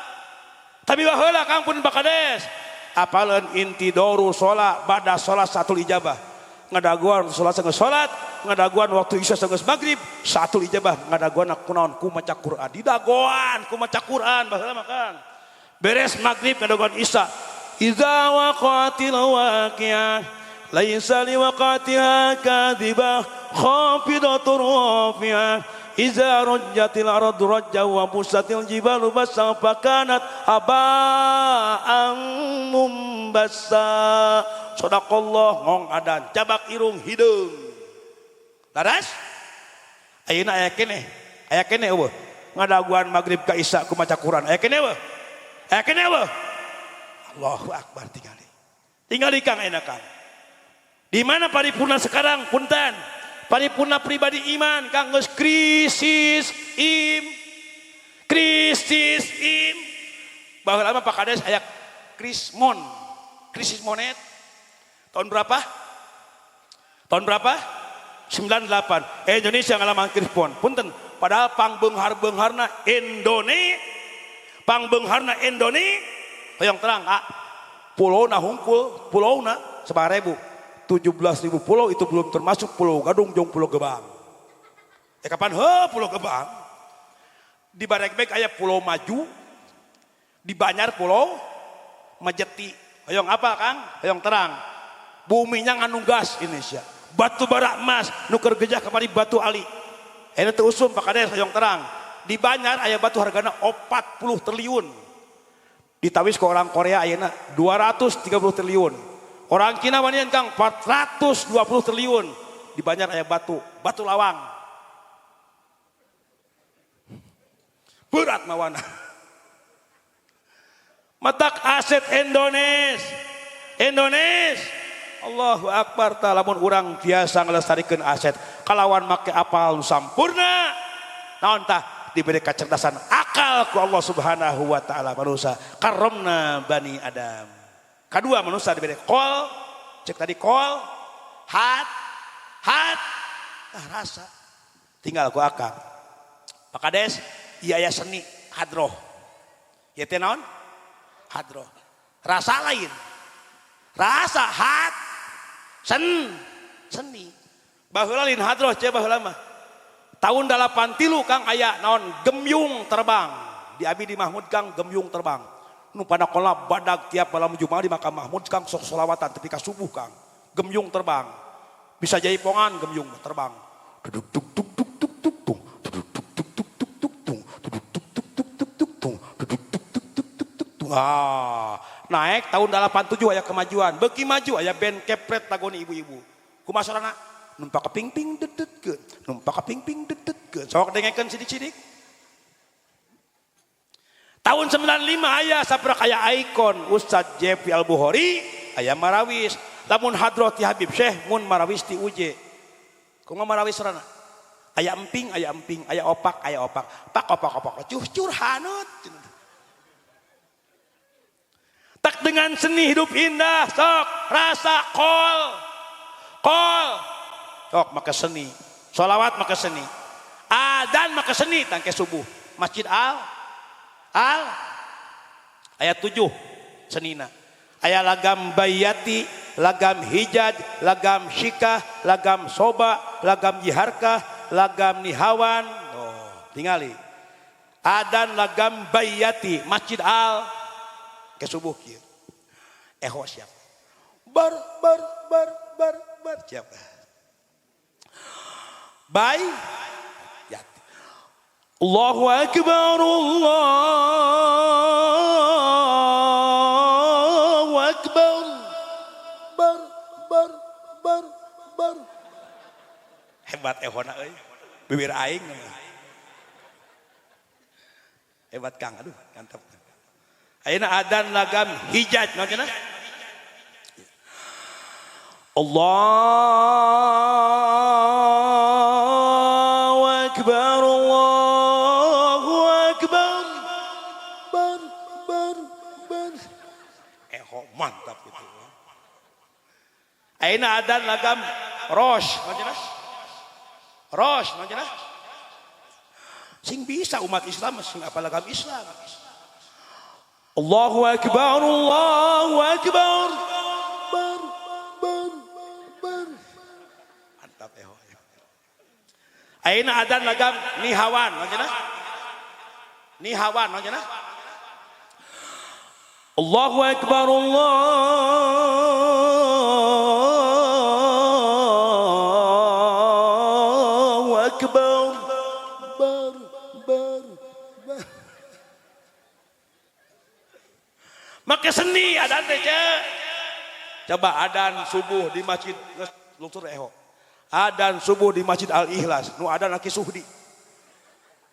Tapi baheula Kang pun Pak Kades. Apaleun intidoru salat ba'da salat satul ijabah. Ngadaguan salat sanggeus salat, ngadaguan waktu isya sanggeus magrib, satul ijabah ngadaguan kunaon ku maca Quran. Didagoan ku maca Quran baheula mah Kang. Beres magrib ngadaguan isya. Iza waqa'atil waqi'ah laisa liwaqatiha kadhibah khafidatur rafi'ah iza rujjatil ardu rajja wa busatil jibalu bassa fakanat haba'an mumbassa. Sadaqallah ngong adan cabak irung hideung. Laras? Ayeuna aya keneh, aya keneh eueuh. Ngadaguan magrib ka isya ku maca Quran. Aya keneh eueuh. Aya keneh eueuh. Allahu akbar tingali. Tingali Kang ayeuna Kang. Di mana paripurna sekarang punten? Paripurna pribadi iman Kang geus krisis im. Krisis im. Baheula mah Pak Kades aya krismon. Krisis monet. Tahun berapa? Tahun berapa? 98. Indonesia ngalaman krismon. Punten, padahal pangbeunghar-beungharna Indonesia. Pangbeungharna Indonesia. Hoyong terang, ah. Pulauna hungkul, pulauna 9.000. 17.000 pulau itu belum termasuk Pulau Gadung jeung Pulau Gebang. Ya kapan heuh Pulau Gebang? Di Baregbeg aya Pulau Maju, di Banjar Pulau Majeti. Hoyong apa Kang? Hoyong terang. Buminya ngandung gas Indonesia. Batu bara emas nu keur gejah kamari batu ali. Eta teu usum Pak Kades hayang terang. Di Banjar aya batu hargana 40 triliun. Ditawis ke orang Korea ayeuna 230 triliun. Orang Cina wanian Kang 420 triliun. Di Banjar aya batu, batu lawang. Berat mawana. Matak aset Indonesia. Indonesia. Allahu Akbar ta lamun urang biasa ngelestarikeun aset kalawan make apal nu sampurna. Naon tah diberi kecerdasan akal ku Allah Subhanahu wa taala manusia karomna bani Adam. Kedua manusia diberi kol, cek tadi kol, hat, hat, tah rasa. Tinggal ku akal. Pak Kades, ieu aya seni hadroh. Ieu teh naon? Hadroh. Rasa lain. Rasa hat seni. Baheula lain hadroh ce baheula mah. Tahun 83 Kang aya naon gemyung terbang. Di abi di Mahmud Kang gemyung terbang. Nu pada kola badag tiap malam Jumat di makam Mahmud Kang sok solawatan tepi ka subuh Kang. Gemyung terbang. Bisa jaipongan gemyung terbang. Duduk tuk tuk tuk tuk tuk tung. Duduk tuk tuk tuk tuk tuk tung. Duduk tuk tuk tuk tuk tuk tung. Duduk tuk tuk tuk tuk tuk tung. Ah, naik tahun 87 aya kemajuan. Beuki maju aya band kepret lagoni ibu-ibu. Kumaha sorana? Numpak keping-ping dedetkeun, numpak keping-ping dedetkeun. Sok dengekeun sidik-sidik. Tahun 95 aya saprak aya ikon Ustaz Jeffrey Al-Bukhari aya marawis. Lamun hadroh ti Habib Syekh mun marawis ti Uje. Kumaha marawis sorana? Aya emping, aya emping, aya opak, aya opak. Pak opak opak cuh curhanut. Tak dengan seni hidup indah sok rasa kol. Kol. Sok maka seni. Sholawat maka seni. Adzan maka seni tangke subuh. Masjid Al Al ayat 7 senina. Aya lagam bayati, lagam hijaj, lagam syikah, lagam soba, lagam jiharkah, lagam nihawan. Oh, tingali. Adan lagam bayati, Masjid Al ke subuh kieu. Eho siap. Bar bar bar bar bar siap. Bay yati. Allahu akbar Allahu akbar. Bar bar bar bar. Hebat ehona euy. Bibir aing. Hebat Kang, aduh mantap. Ayeuna adan lagam hijaj naon cenah? Allahu akbar Allahu akbar. Bar bar bar. Eho mantap gitu. Ayeuna adan lagam rosh naon cenah? Rosh naon cenah? Sing bisa umat Islam sing apa lagam Islam. Allahu akbar Allahu akbar. Bar bar bar. Mantap eho. Ayeuna adan lagam nihawan naon cenah? Nihawan naon cenah? Allahu akbar Allahu akbar. Bar bar bar. Maka seni adan teh. Coba adan subuh di masjid lungsur eho. Adan subuh di Masjid Al Ikhlas, nu adan laki suhdi.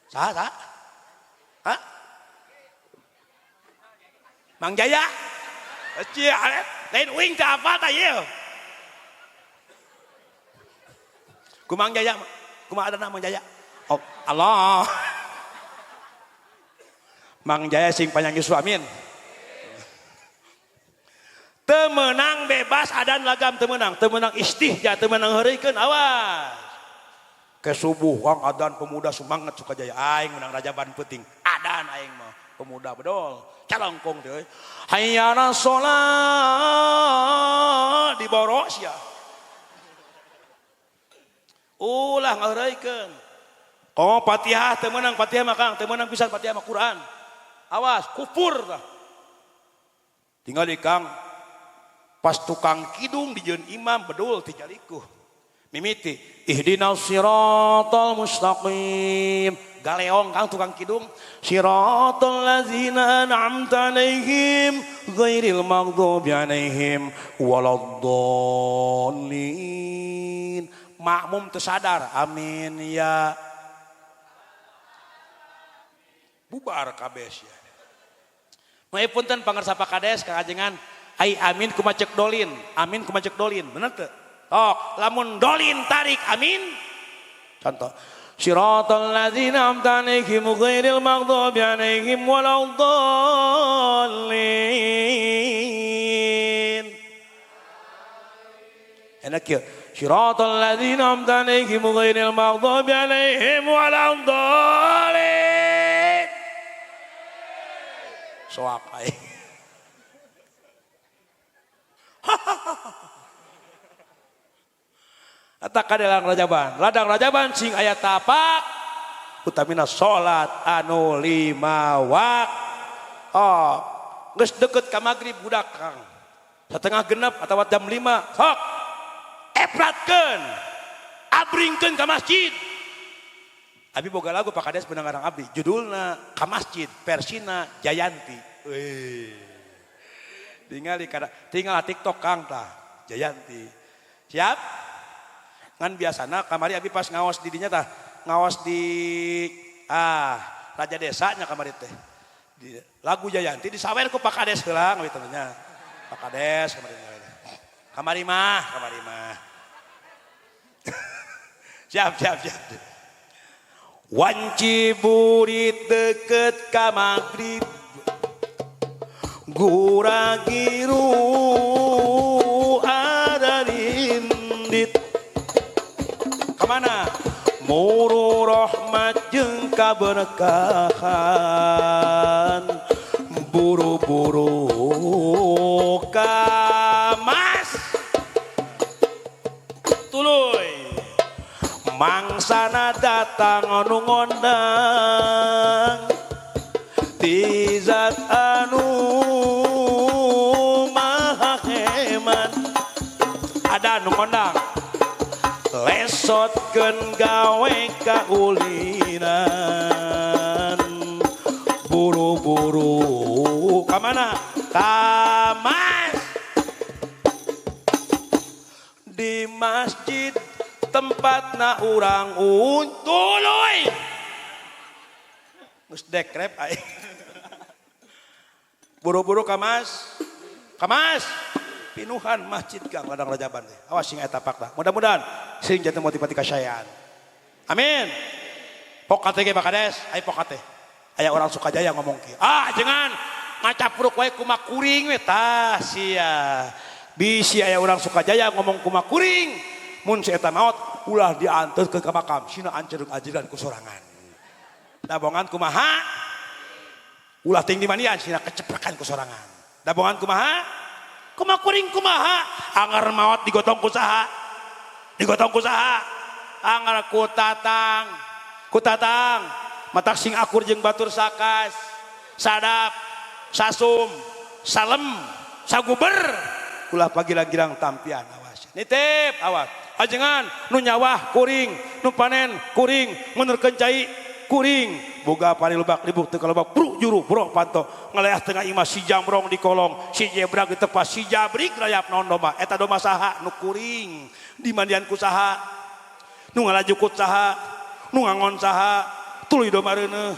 Saha saha? Hah? Mang Jaya? Cia, lain uing teh apa tah ieu? Ku Mang Jaya, kumaha adanna Mang Jaya? Oh, Allah. Mang Jaya sing panjang yuswa amin. Temenang bebas adan lagam temenang, temenang istihja, temenang heureuykeun awas. Ke subuh wang adan pemuda semangat Sukajaya aing menang rajaban penting. Adan aing mah pemuda bedol, calongkong teh euy. Hayya 'alas shalah diboro sia. Ulah ngaheureuykeun. Komo Fatihah teu meunang Fatihah mah Kang, teu meunang pisan Fatihah mah Quran. Awas kufur tah. Tinggal di Kang pas tukang kidung dijieun imam bedul ti jalikuh. Mimiti ihdinas siratal mustaqim. Galeong kang tukang kidung siratal ladzina an'amta alaihim ghairil maghdubi alaihim waladdallin. Makmum teu sadar amin ya. Bubar kabeh sia. Mae punten pangarsa Pak Kades Kang Ajengan ai amin kumaha cek dolin, amin kumaha cek dolin, bener teu? Tok, lamun dolin tarik amin. Contoh siratal ladzina an'amta alaihim ghairil maghdubi alaihim waladdallin. Enak ya. Siratal ladzina an'amta alaihim ghairil maghdubi alaihim waladdallin. Soak aing. Eta kadelang rajaban, ladang rajaban sing aya tapak utamina salat anu 5 waktu. Oh, geus deket ka magrib budak Kang. 5:30 atawa jam 5 sok epratkeun, abringkeun ka masjid. Abi boga lagu Pak Kades benang abdi, judulna ka masjid versina Jayanti. Wih. Tinggal tinggal TikTok Kang tah Jayanti. Siap? Ngan biasana kamari abi pas ngawas didinya tah ngawas di Raja Desanya kamari teh. Di, lagu Jayanti disawer ku Pak Kades heula kitu nya. Pak Kades kamari. Kamari mah, kamari mah. Siap, siap, siap. Wanci burit deket ka magrib. Gura-giru ada rindit. Kemana? Muru rahmat jeung kaberkahan. Buru-buru kamas. Tuluy. Mangsana datang anu ngondang. Ti zat anu maha heman. Ada anu ngondang. Lesotkeun gawe kaulinan. Buru-buru ka mana? Ka mas. Di masjid tempatna urang tuluy. Geus dekrep aing. Buru-buru ka mas. Ka mas. Pinuhan masjid Kang Ladang Rajaban teh. Awas sing eta pakta. Mudah-mudahan sing janten motivasi kasayaan. Amin. Pokate ge Pak Kades, aya pokate. Aya orang Sukajaya ngomong kieu. Ah, jangan ngacapruk wae kumaha kuring we tah sia. Bisi aya orang Sukajaya ngomong kumaha kuring. Mun si eta maot ulah dianteurkeun ka makam, sina anceurkeun ajiran ku sorangan. Dabongan kumaha? Ulah ting dimanian sina keceprekan ku sorangan. Dabongan kumaha? Kumaha kuring kumaha? Anggar maot digotong ku saha? Digotong ku saha? Anggar ku tatang. Ku tatang. Matak sing akur jeung batur sakas. Sadap, sasum, salem, saguber. Ulah pagilang-gilang tampian awas. Nitip awas. Ajengan nu nyawah kuring, nu panen kuring, menerkeun cai kuring. Boga pari lubak libuk teu kalobak bru juru bro panto ngaleah tengah imah si jamrong di kolong si jebrak di tepas si jabrik rayap naon domba eta domba saha nu kuring di mandian ku saha nu ngalajukut saha nu ngangon saha tuluy domba reuneuh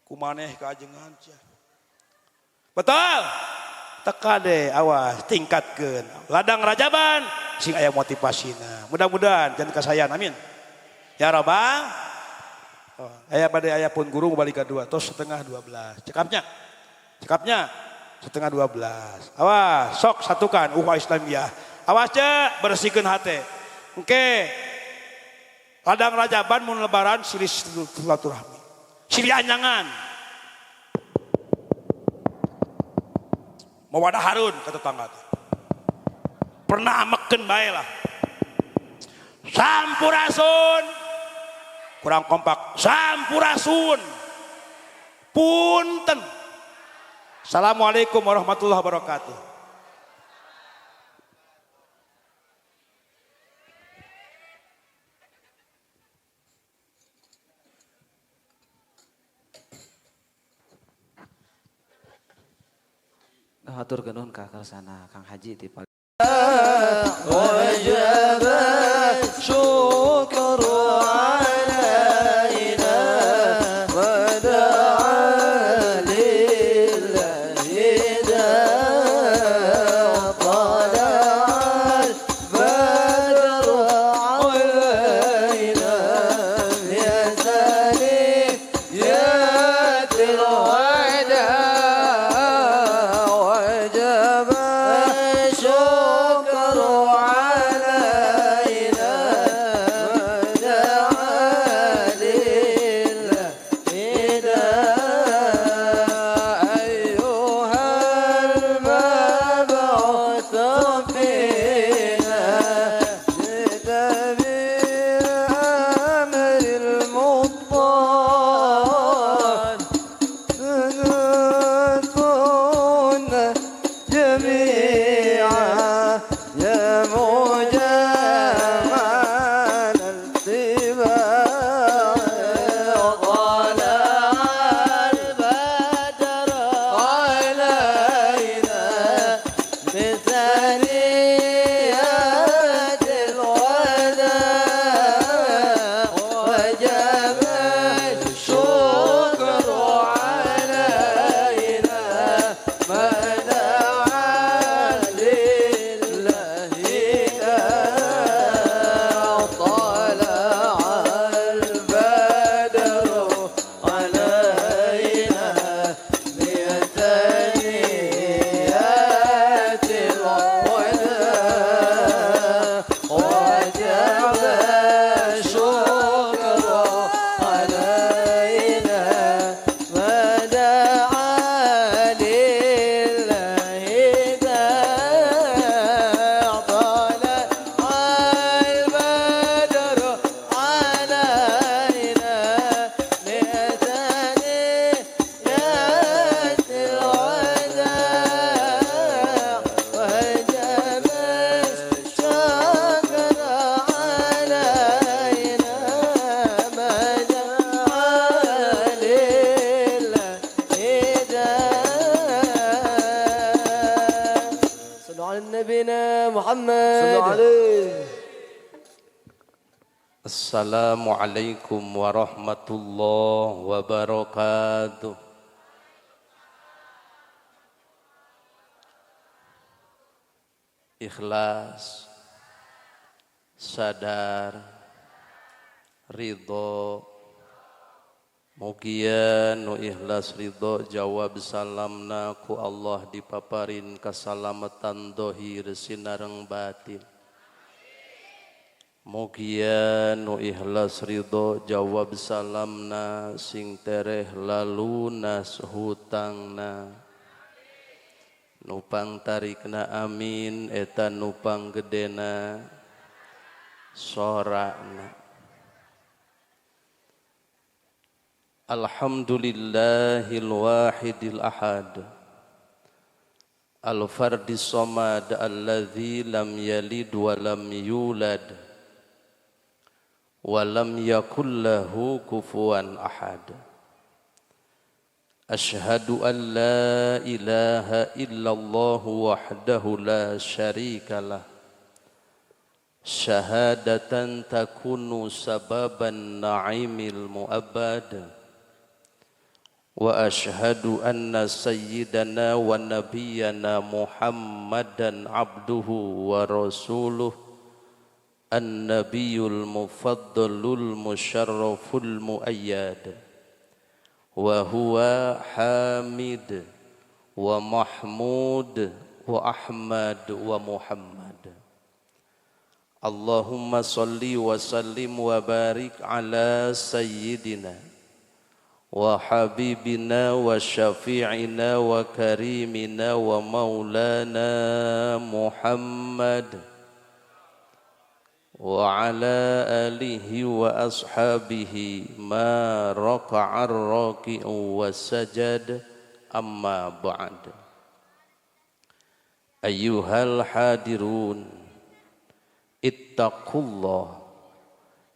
kumaneh ka ajengan sia. Betul teka deh awas tingkatkeun ladang rajaban sing aya motivasina mudah-mudahan jangan kasayan amin ya robbal. Oh, aya pada aya pun guru balik ke 2 tos 11:30 cekapnya cekapnya 11:30 awas sok satukan ukhuwah Islamiyah awas ce bersihkeun hate engke ladang rajaban mun lebaran silih silaturahmi silih anyangan mawadah harun ka tetangga teh pernah amekeun bae lah sampurasun kurang kompak sampurasun punten. Assalamualaikum warahmatullahi wabarakatuh. Hatur nuhun ka kersana Kang Haji ti وجب الشكر علينا ودعا لله طلع البدر علينا يا ثنيات الوداع وجب الشكر علينا ودعا لله أيها المبعوث فينا جئت بالأمر المطاع سنتنا جميعا يا مجمل الاتباع طلع البدر علينا بثنيات الوداع وجب الشكر علينا ما دعا لله طلع البدر علينا بثنيات الوداع وجب الشكر علينا ما دعا لله طلع البدر علينا بثنيات الوداع وجب الشكر علينا ما دعا لله. صلوا على نبينا محمد. صلوا عليه. Assalamualaikum warahmatullahi wabarakatuh. Ikhlas, sadar, ridho. Mugia nu ikhlas ridho jawab salamna ku Allah dipaparin kasalamatan dohir sinareng batin. Mugia nu ikhlas ridho jawab salamna sing tereh lalunas hutangna. Nupang tarikna amin eta nupang gedena sorakna. Alhamdulillahil wahidil ahad al-fardis samad alladzi lam yalid wa lam yulad wa lam yakul lahu kufuwan ahad. Ashhadu an la ilaha illallah wahdahu la syarika lah syahadatan takunu sababan na'imil mu'abbad. Wa ashhadu anna sayyidana wa nabiyyana Muhammadan abduhu wa rasuluh an-nabiyul mufaddalul musharraful muayyad wa huwa hamid wa mahmud wa ahmad wa muhammad. Allahumma salli wa sallim wa barik ala sayyidina wa habibina wa syafi'ina wa karimina wa maulana Muhammad wa ala alihi wa ashabihi ma raka'a ar-raki'u wa sajad. Amma ba'd. Ayyuhal hadirun, ittaqullah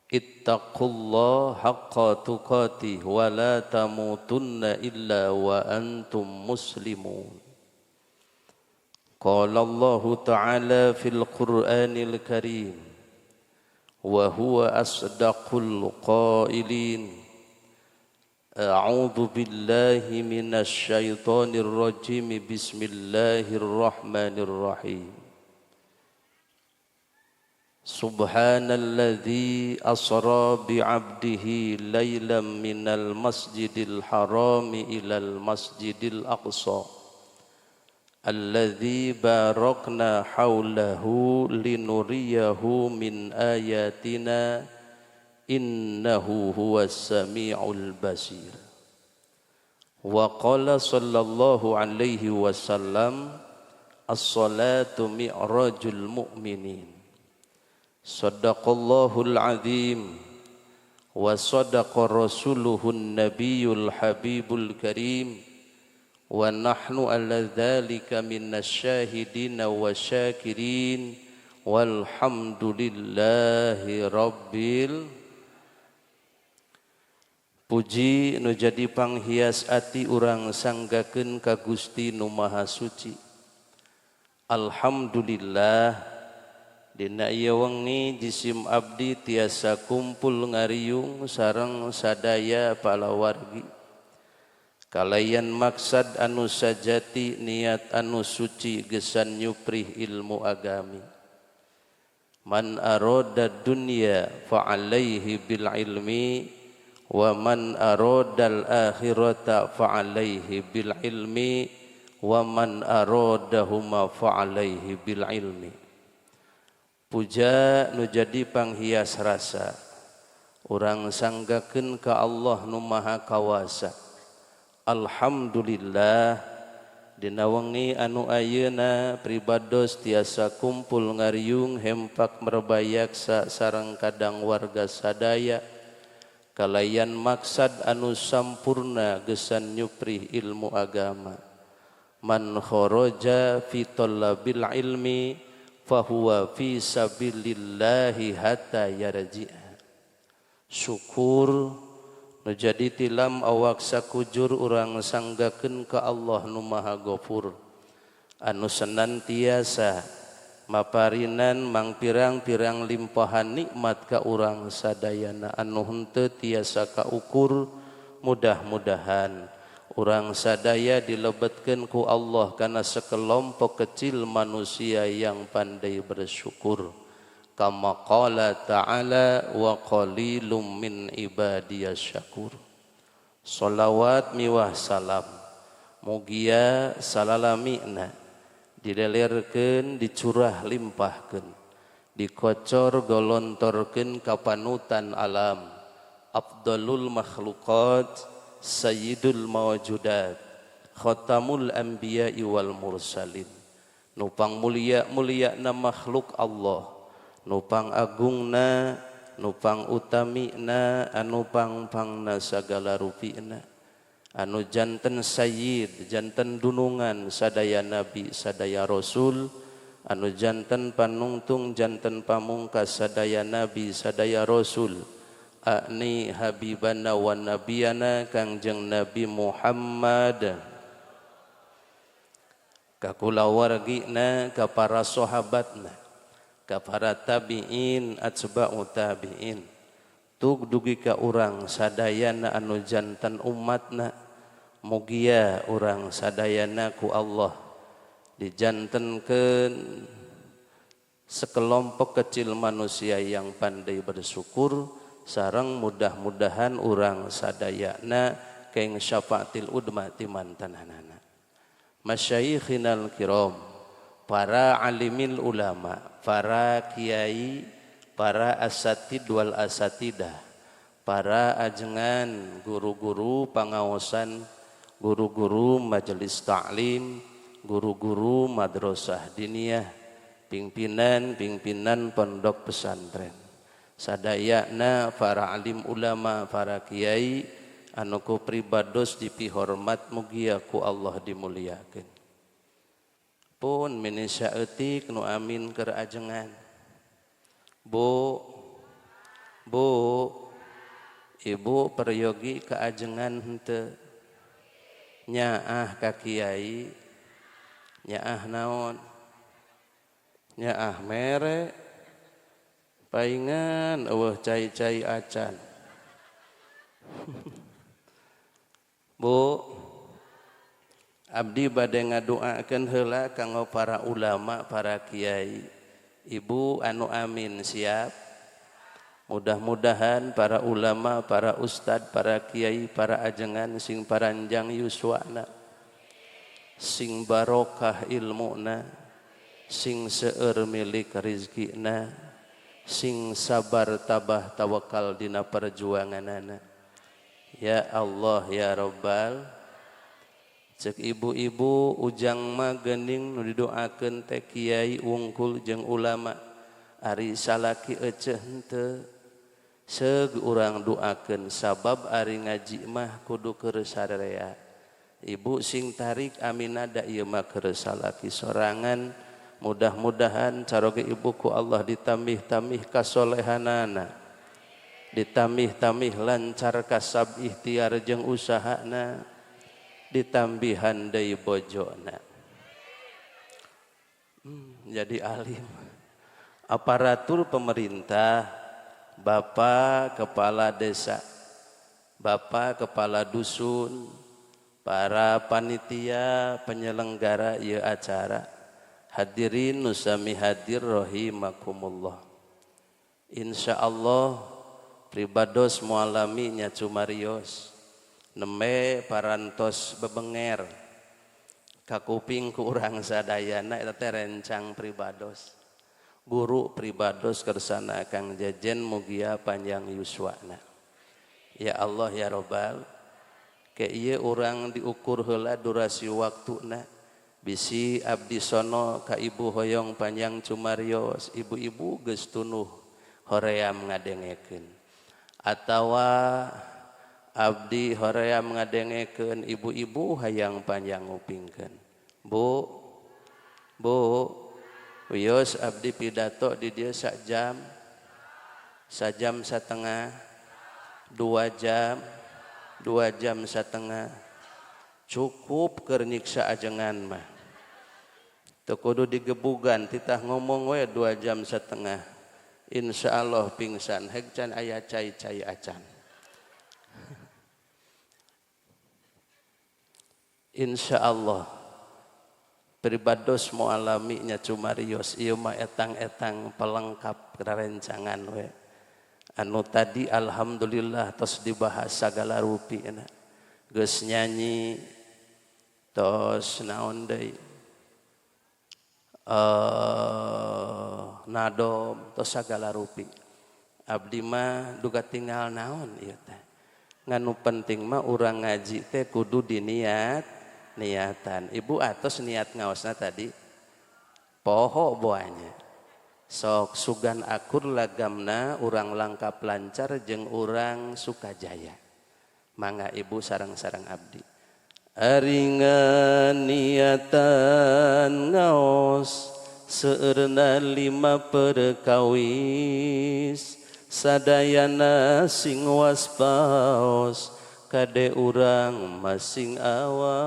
ittaqullah haqqa tuqatih wa la tamutunna illa wa antum muslimun. Qala Allahu ta'ala fil Qur'anil Karim wa huwa asdaqul qailin. A'udzu billahi minasy syaithanir rajim. Bismillahirrahmanirrahim. Subhanalladzi asra bi'abdihi lailan minal masjidil harami ilal masjidil aqsa alladzi barakna haulahu linuriyahu min ayatina innahu huwas samiul basir. Wa qala sallallahu alaihi wasallam as-salatu mi'rajul mu'minin. Sadaqallahul azim wa sadaqa rasuluhun nabiyul habibul karim wa nahnu ala dzalika minasyahidina wa syakirin walhamdulillahi rabbil. Puji nu jadi panghias ati urang sanggakeun ka Gusti nu Maha Suci. Alhamdulillah dina ieu wengi jisim abdi tiasa kumpul ngariung sareng sadaya palawargi kalayan maksad anu sajati niat anu suci gesan nyuprih ilmu agami. Man aroda dunya fa alaihi bil ilmi wa man arodal akhirata fa alaihi bil ilmi wa man arodahuma fa alaihi bil ilmi. Puja nu jadi panghias rasa urang sanggakeun ka Allah nu Maha Kawasa. Alhamdulillah dina wengi anu ayeuna pribados tiasa kumpul ngariung hempak merbayaksa sareng kadang warga sadaya kalayan maksad anu sampurna gesan nyuprih ilmu agama. Man kharaja fi talabil ilmi fahuwa fi sabilillahi hatta yarji'a. Syukur nu jadi tilam awak sakujur urang sanggakeun ka Allah nu Maha Gofur anu senantiasa maparinan mangpirang-pirang limpahan nikmat ka urang sadayana anu henteu tiasa kaukur. Mudah-mudahan urang sadaya dilebetkeun ku Allah karena sekelompok kecil manusia yang pandai bersyukur. Kama qala ta'ala wa qalilum min ibadiyas syakur. Salawat miwah salam mugia salalamina dilelerkeun, dicurah limpahkeun, dikocor golontorkeun ka panutan alam, afdalul makhluqat, sayyidul mawjudat, khatamul anbiya'i wal mursalin. Nupang mulia-muliana makhluk Allah, nupang agungna, nupang utamina, anu pangpangna sagala rupina, anu janten sayyid, janten dunungan sadaya nabi, sadaya rasul, anu janten panungtung, janten pamungkas sadaya nabi, sadaya rasul, akni habibana wa nabiyana Kangjeng Nabi Muhammad, ka kulawargina, ka para sahabatna, ka para tabi'in, atba'u tabi'in, tug dugi ka urang sadayana anu janten umatna. Mugia urang sadayana ku Allah dijantenkeun sekelompok kecil manusia yang pandai bersyukur, sareng mudah-mudahan urang sadayana keng syafaatil udma ti mantananana. Masyayikhinal kiram, para alimil ulama, para kiai, para asatid wal asatidah, para ajengan guru-guru pangaosan, guru-guru majelis taklim, guru-guru madrasah diniyah, pimpinan-pimpinan pondok pesantren, sadayana para alim ulama, para kiai anu ku pribados dipihormat mugia ku Allah dimuliakeun. Pun minisya eutik nu amin keur ajengan. Bu, bu, ibu peryogi keajengan henteu, nyaah ka kiai, Nyaah naon? Nyaah mere. Paingan eueuh cai-cai acan. Bu, abdi bade ngadoakeun heula kanggo para ulama, para kiai. Ibu anu amin siap. Mudah-mudahan para ulama, para ustad, para kiai, para ajengan sing paranjang yuswana, sing barokah ilmuna, sing seueur milik rizkina, sing sabar tabah tawakal dina perjuanganana. Ya Allah ya Rabbal. Cek ibu-ibu ujang mah geuning nu didoakeun teh kiai wungkul jeung ulama. Ari salaki eceuh henteu. Seug urang doakeun sabab ari ngaji mah kudu keur sararea. Ibu sing tarik aminada ieu mah keur salaki sorangan. Mudah-mudahan caroge ibu ku Allah ditambih-tambih kasolehanana, ditambih-tambih lancar kasab ikhtiar jeung usahana, ditambihan deui bojona. Jadi alim. Aparatur pemerintah, bapak kepala desa, bapak kepala dusun, para panitia penyelenggara ieu acara, hadirin nusami hadir rahimakumullah. Insyaallah pribados mualami nya cumarios nembe parantos bebenger kakuping ku urang sadayana eta teh rencang pribados. Guru pribados kersana Kang Jejen mugia panjang yuswana. Ya Allah ya Robbal. Ke ieu urang diukur heula durasi waktuna. Bisi abdi sono ka ibu hoyong panjang cumarios, ibu-ibu geus tunuh hoream ngadengekeun. Atawa abdi hoream ngadengekeun, ibu-ibu hayang panjang ngupingkeun. Bu, bu, wios abdi pidato di dieu sajam, sajam setengah, 2 jam, 2 jam setengah. Cukup keur nyiksa ajengan mah. Teu kudu digebugan titah ngomong we 2 jam setengah. Insyaallah pingsan heg can aya cai-cai acan. Insyaallah pribados mualami nya cumarios ieu mah etang-etang pelengkap rerencangan we. Anu tadi alhamdulillah tos dibahas sagala rupi na. Geus nyanyi tos naon deui nadom tos sagala rupi. Abdi mah duga tinggal naon ieu teh. Ngan nu penting mah urang ngaji teh kudu diniat niatan. Ibu atos niat ngaosna tadi poho boanya. Sok sugan akur lagamna urang langkap lancar jeung urang sukajaya. Mangga ibu sarang-sarang abdi. Aringan niatan ngaos seueurna 5 perkawis, sadayana sing waspaos kade urang masing awas.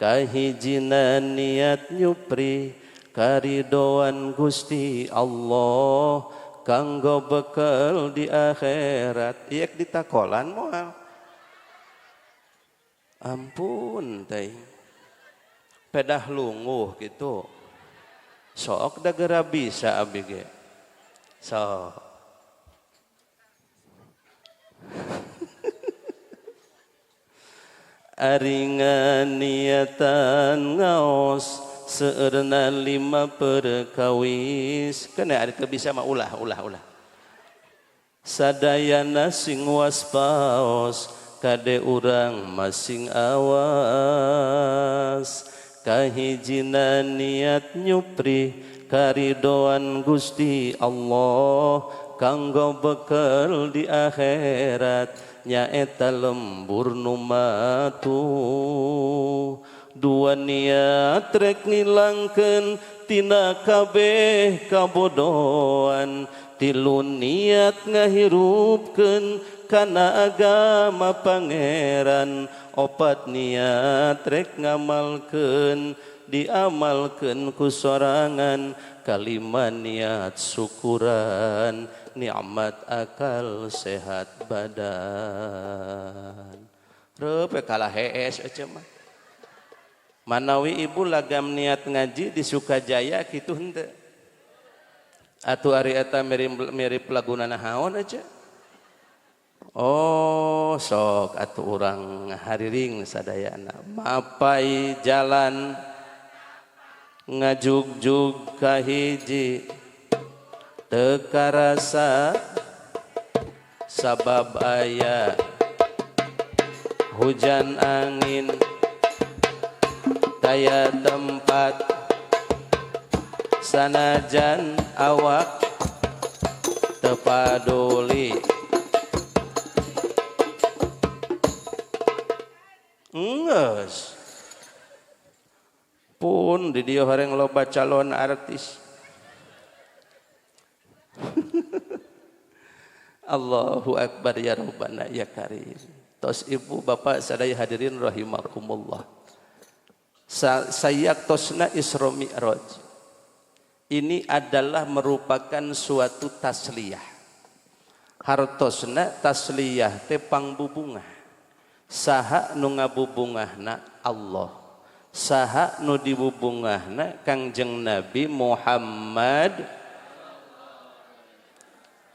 Kahijina niat nyupri karidoan Gusti Allah kanggo bekal di akhirat. Iek ditakolan moal. Ampun teh. Pedah lunguh gitu. Sok da geura bisa abdi ge. Sok. Aringan niatan ngaos seueurna 5 perkawis. Kena ari teu bisa mah ulah ulah ulah. Sadayana sing waspaos kade urang masing awas. Kahijina niat nyupri karidoan Gusti Allah kanggo bekal di akhirat nyaeta lembur nu matuh. Dua niat rek ngilangkeun tina kabeh kabodohan, 3 niat ngahirupkeun kana agama pangeran. Opat niat rek ngamalkeun diamalkeun ku sorangan. Kalima niat syukuran nikmat akal sehat badan. Reup kalah hees aja mah. Manawi ibu lagam niat ngaji di Sukajaya kitu henteu. Atuh ari eta mirip laguna nahaon aja. Oh sok atuh urang hariring sadayana. Mapai jalan ngajugjug kahiji teu karasa sabab aya hujan angin daya tempat sanajan awak teu paduli. Enggeus pun di dieu horeng loba calon artis. Allahu akbar ya Rabbana ya Karim. Tos ibu bapak sadaya hadirin rahimakumullah. Sayaktosna Isra Mi'raj. Ini adalah merupakan suatu tasliyah. Hartosna tasliyah teh pangbubungah. Saha nu ngabubungahna Allah. Saha nu dibubungahna Kangjeng Nabi Muhammad.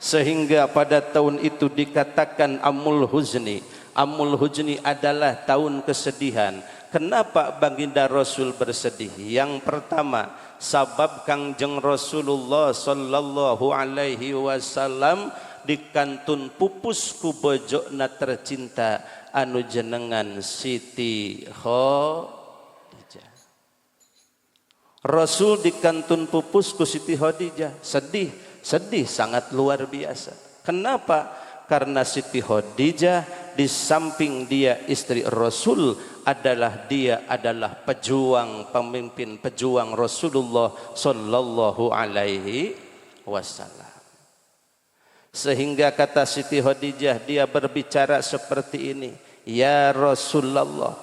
Sehingga pada tahun itu dikatakan Amul Huzni. Amul Huzni adalah tahun kesedihan. Kenapa baginda Rasul bersedih? Yang pertama, sabab Kangjeng Rasulullah sallallahu alaihi wasallam dikantun pupus ku bojona tercinta anu jenengan Siti Khadijah. Rasul dikantun pupus ku Siti Khadijah, sedih, sedih sangat luar biasa. Kenapa? Karena Siti Khadijah di samping dia istri Rasul adalah dia adalah pejuang, pemimpin pejuang Rasulullah sallallahu alaihi wasallam. Sehingga kata Siti Khadijah dia berbicara seperti ini, ya Rasulullah,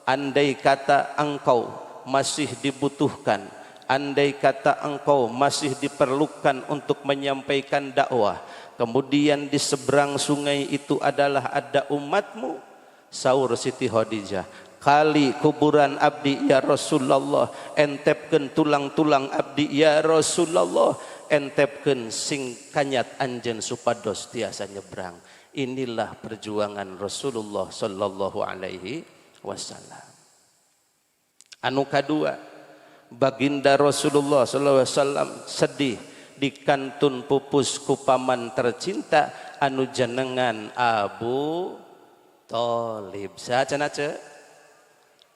andai kata engkau masih dibutuhkan, andai kata engkau masih diperlukan untuk menyampaikan dakwah, kemudian di seberang sungai itu adalah ada umatmu. Saur Siti Khadijah, kali kuburan abdi ya Rasulullah, entepkeun tulang-tulang abdi ya Rasulullah, entepkeun sing kanyat anjeun supados tiasa nyebrang. Inilah perjuangan Rasulullah sallallahu alaihi wasallam. Anu kadua, baginda Rasulullah sallallahu alaihi wasallam sedih dikantun pupus ku paman tercinta anu jenengan Abu Thalib. Saha cenah ce?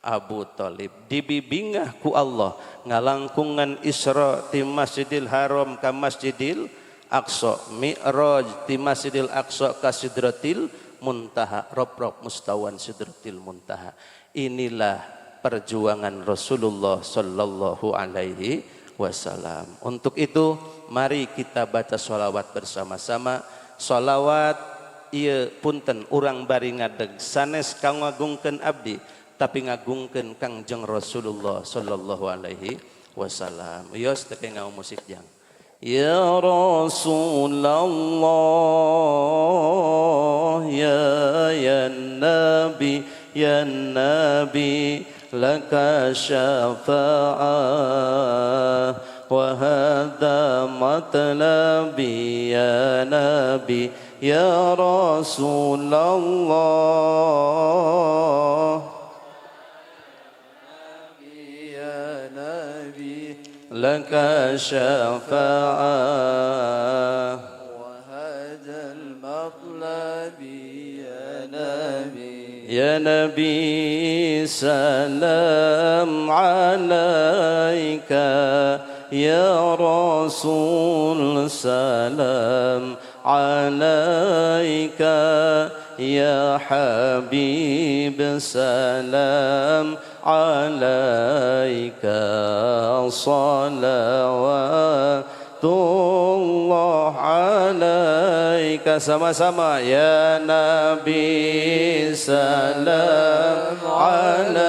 Abu Thalib dibibingah ku Allah ngalangkungan Isra ti Masjidil Haram ka Masjidil Aqsa, Mi'raj ti Masjidil Aqsa ka Sidratil Muntaha, rob-rob mustawan Sidratil Muntaha. Inilah perjuangan Rasulullah sallallahu alaihi wasallam. Untuk itu mari kita baca sholawat bersama-sama. Sholawat ieu punten urang bari ngadeg sanes kang ngagungkeun abdi tapi ngagungkeun Kangjeng Rasulullah sallallahu alaihi wasallam. Yos teu ngau musik jang. Ya Rasulullah ya Nabi ya Nabi laka syafa'ah wa hadha matlabi ya Nabi ya Rasulullah ya Nabi laka syafa'ah wa hadha al-matlabi ya Nabi ya Nabi salam alaika ya Rasul salam alaika ya Habib salam alaika salawatullah Salawatullah alaika. Sama-sama ya Nabi salam alaika,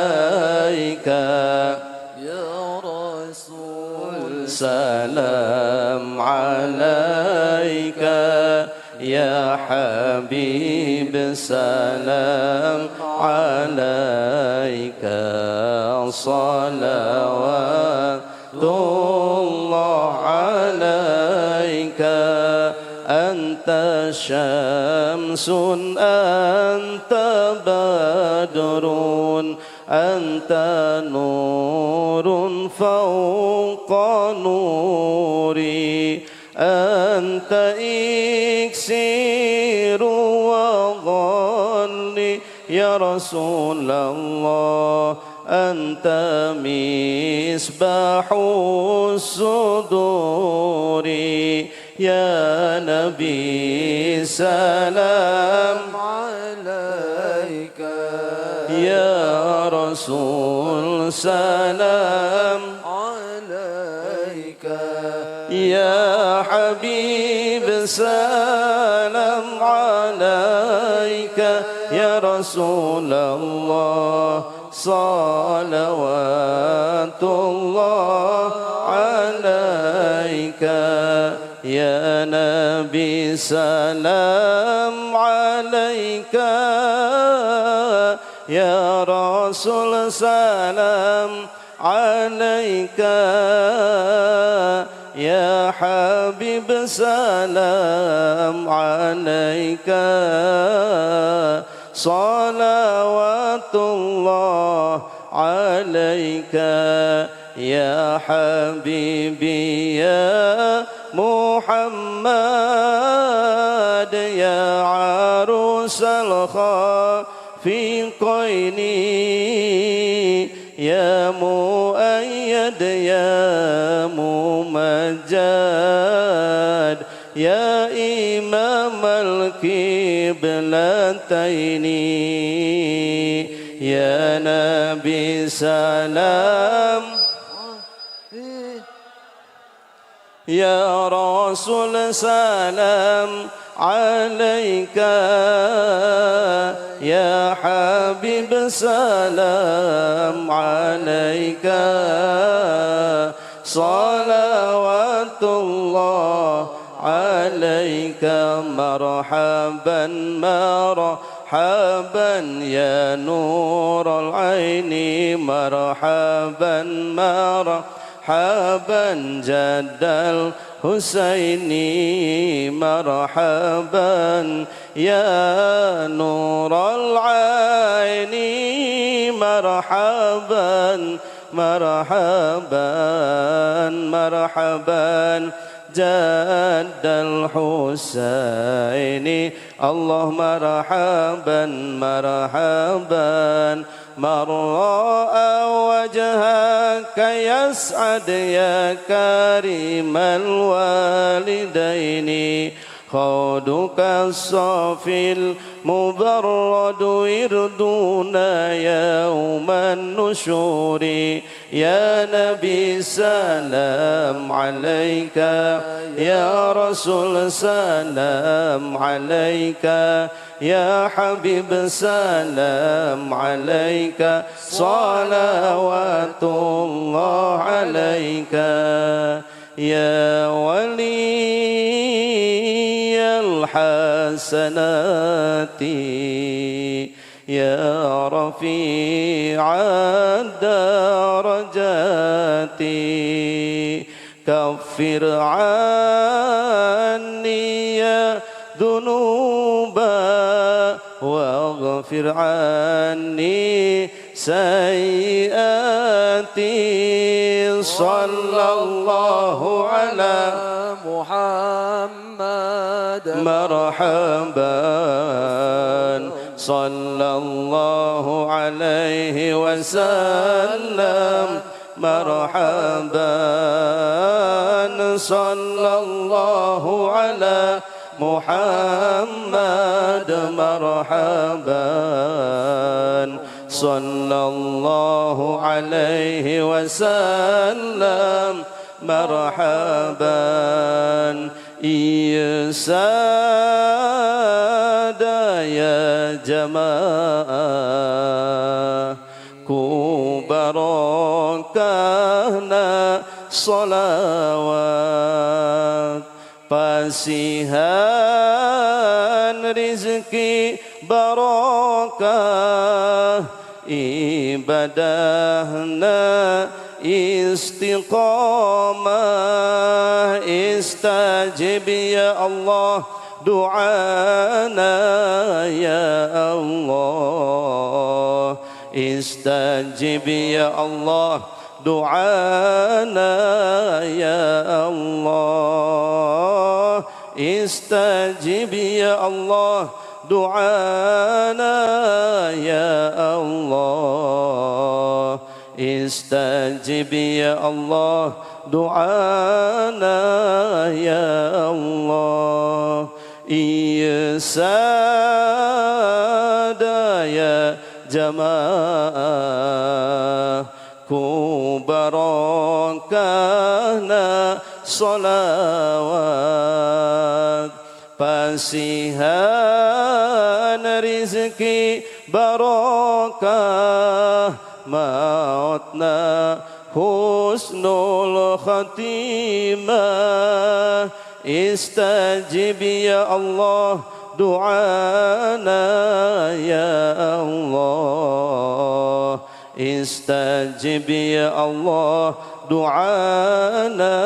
ya Rasul salam alaika, ya Habib salam alaika, salawatullah alaika. Anta syamsun anta badrun anta nurun fawqa nuri, anta iksiru wa dhalli ya Rasulullah, anta misbahus suduri, ya Nabi salam alaika, ya Rasul salam alaika, ya Habib salam alaika, ya Rasulullah salawatullah alaika, ya Nabi salam alaika, ya Rasul salam alaika, ya Habib salam alaika, salawatullah alaika, ya Habibi ya Muhammad, ya arusal khafiqaini, ya muayyad ya mumajjad, ya imam al-qiblataini, ya Nabi salam, ya Rasul salam alaika, ya Habib salam alaika, salawatullah alaika. Marhaban marhaban ya nurul aini, marhaban marhaban jaddal Husaini, marhaban ya nurul aini, marhaban marhaban marhaban jaddal Husaini. Allah marhaban marhaban, man ra'a wajhaka yas'ad ya karimal walidaini, khawduka safil mubarrad wirduna yawman nushuri, ya Nabi salam alaika, ya Rasul salam alaika, ya Habib salam alaika, salawatullah alaika, ya wali الحسنات، يا رفيع الدرجات، كفر عني ذنوبا واغفر عني سيئاتي، صلى الله على محمد. مرحبا صلى الله عليه وسلم، مرحبا صلى الله على محمد، مرحبا صلى الله عليه وسلم، Marhaban. Iya sada ya jamaah, ku barokahna salawat, pasihan rizki barokah, ibadahna istiqamah. Istajib ya Allah du'ana ya Allah, istajib ya Allah du'ana ya Allah, istajib ya Allah du'ana ya Allah, istajib ya Allah du'ana ya Allah. Iya sada ya jamaah, ku barokahna salawat, pasihan rizki barokah, mautna husnul khatimah. Istajib ya Allah du'ana ya Allah, istajib ya Allah du'ana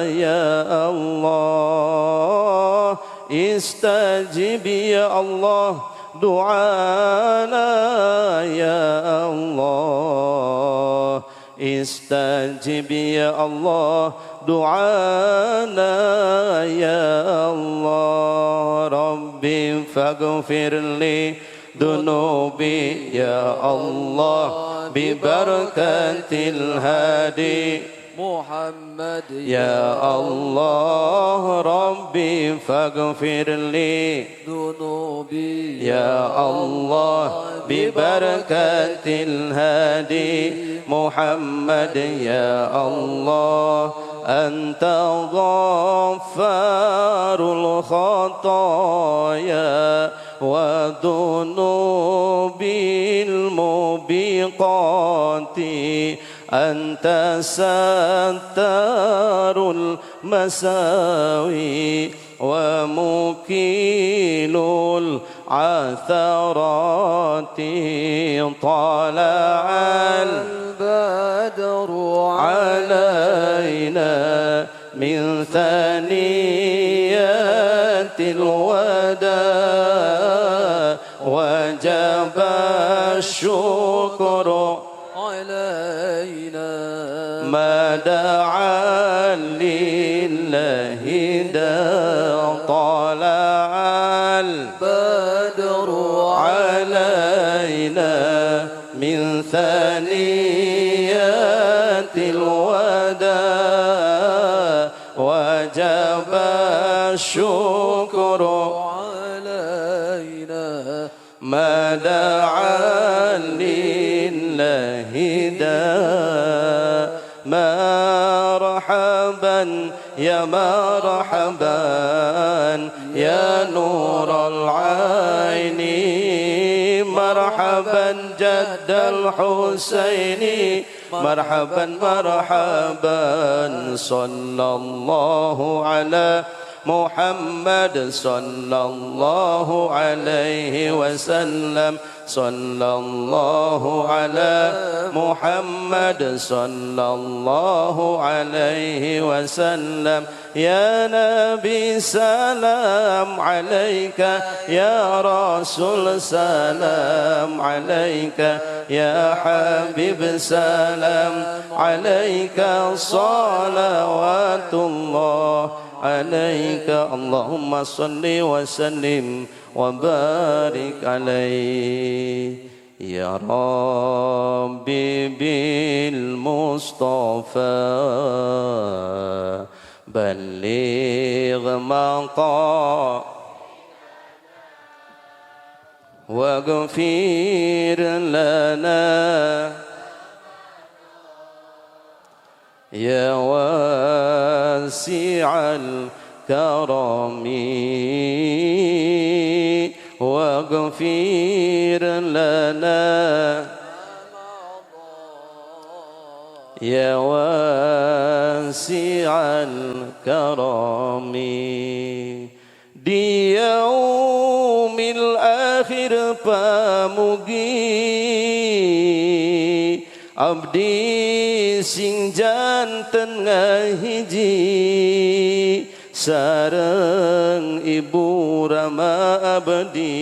ya Allah, istajib ya Allah du'ana ya Allah, istajib ya Allah du'ana ya Allah. Rabbi faghfir li dunubi ya Allah bi barakatil hadi Muhammad ya Allah. Rabbi faghfir li dunubi ya Allah bi barakatil hadi Muhammad ya Allah. Anta ghaffarul khataya wa dunubil mubiqati, anta sattarul masawi wa mukilul atharati. Tala'al badru alaina min thaniyatil wada, wajaba syukru alaina ma da'a lillahi da. Tala'al badru alaina min thaniyatil wada, wajaba syukru alaina ma da'a lillahi da. Marhaban ya marhaban ya nural aini, marhaban jaddal husaini, marhaban marhaban. Sallallahu ala Muhammad sallallahu alaihi wasallam, sallallahu ala Muhammad sallallahu alaihi wasallam. Ya Nabi salam alaika, ya Rasul salam alaika, ya Habib salam alaika, salawatullah alaika. Allahumma salli wa sallim wa barik alaihi. Ya Rabbi bil Mustafa balligh maqam waghfir lana ya. واسع الكرم واغفر لنا يا واسع الكرم di yaumil akhir pamugi abdi sing janten ngahiji sareng ibu rama abdi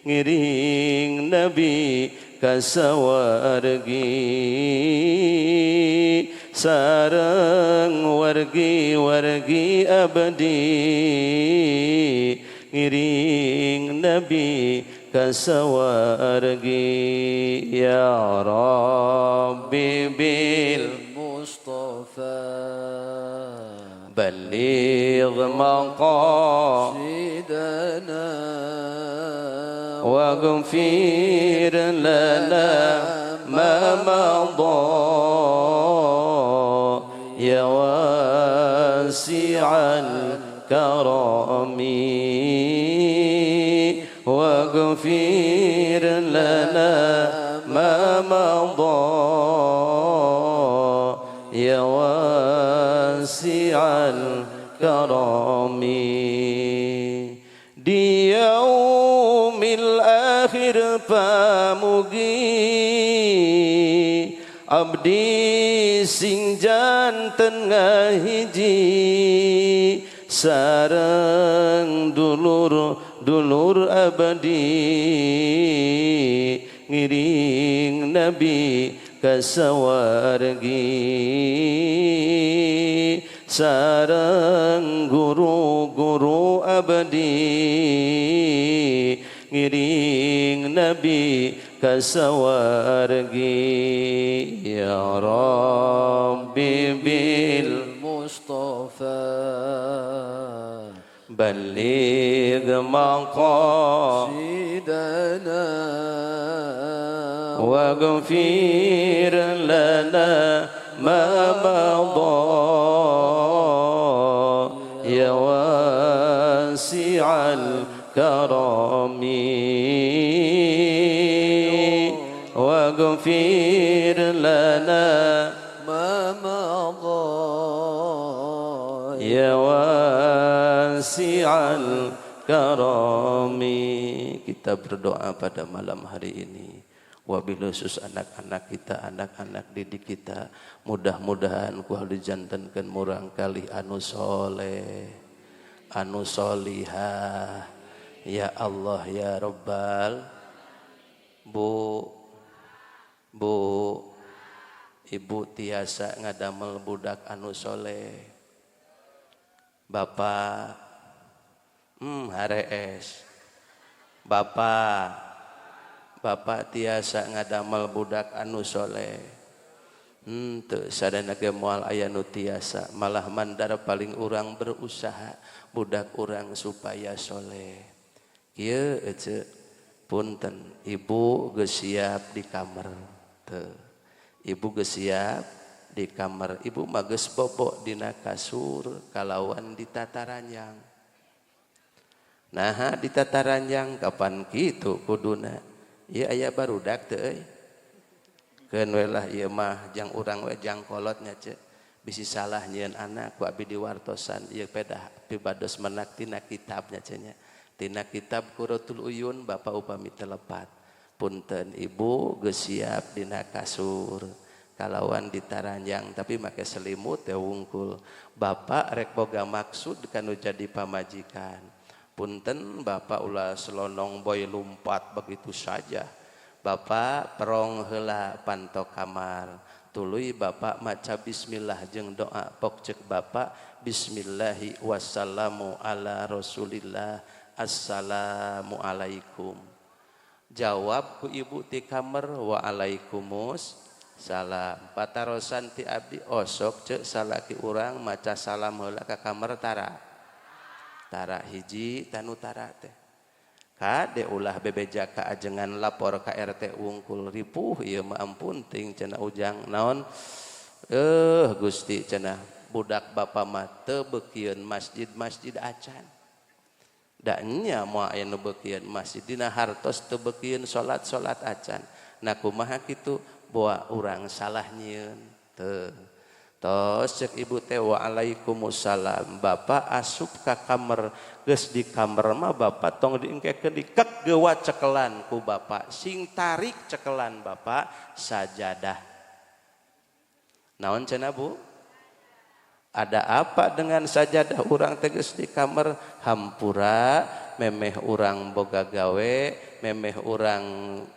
ngiring nabi kasawargi sareng wargi-wargi abdi ngiring nabi kasawargi ya Rabbi bil Mustafa balligh maqasidana waghfir lana ma madha ya wasi'al karami waghfir lana ma madha ya wasi'al karami di yaumil akhir pamugi abdi sing janten ngahiji sareng dulur-dulur abdi ngiring nabi kasawargi sareng guru-guru abdi ngiring nabi kasawargi ya Rabbi bil Mustafa balligh maqasidana waghfir lana ma madha ya wasi'al karami waghfir lana ma madha ya wasi'al karami. Kita berdoa pada malam hari ini, wabil khusus anak-anak kita, anak-anak didik kita, mudah-mudahan ku dijantenkeun murang kali anu soleh, anu solihah. Ya Allah ya Rabbal. Bu, Bu, ibu tiasa ngadamel budak anu soleh. Bapak, harees. Bapak, bapak tiasa ngadamel budak anu soleh. Teu sadana ge moal aya nu tiasa, malah mandar paling urang berusaha budak urang supaya soleh. Kieu ece punten, ibu geus siap di kamar teu. Ibu geus siap di kamar, ibu mah geus bobo dina kasur kalawan di tataranjang. Nah, di tataranjang kapan kitu kuduna? Ieu aya barudak teu euy. Keun we lah ieu mah jang urang we jang kolotnya ce. Bisi salah nyieun anak ku abi diwartosan ieu pedah pibados menak tina kitabnya ce nya. Tina kitab Qurratul Uyun bapak upami telepat. Punten ibu geus siap dina kasur kalawan ditaranjang tapi make selimut teh wungkul. Bapak rek boga maksud kanu jadi pamajikan. Punten bapak ulah selonong boy lumpat begitu saja. Bapak perong heula panto kamar. Tuluy bapak maca bismillah jeung doa pok ceuk bapak bismillahi wassalamu ala rasulillah assalamualaikum. Jawab ku ibu ti kamar waalaikumsalam. Patarosan ti abdi osok ceuk salaki urang maca salam heula ka kamar tara. Tara hiji tanu tara teh. Kade ulah bebeja ka ajengan lapor ka RT wungkul ripuh ieu mah ampun ting cenah ujang naon Gusti cenah budak bapak mah teu beukieun masjid-masjid acan. Da nya moal aya nu beukieun masjid dina hartos teu beukieun salat-salat acan. Nah kumaha kitu boa urang salah nyieun teu. Tos cek ibu teh waalaikumsalam. Bapak asup ka kamar, geus di kamar mah bapak tong diengkekeun dikek gewa cekelan ku bapak. Sing tarik cekelan bapak sajadah. Naon cenah Bu? Ada apa dengan sajadah urang teh geus di kamar? Hampura memeh urang boga gawe, memeh urang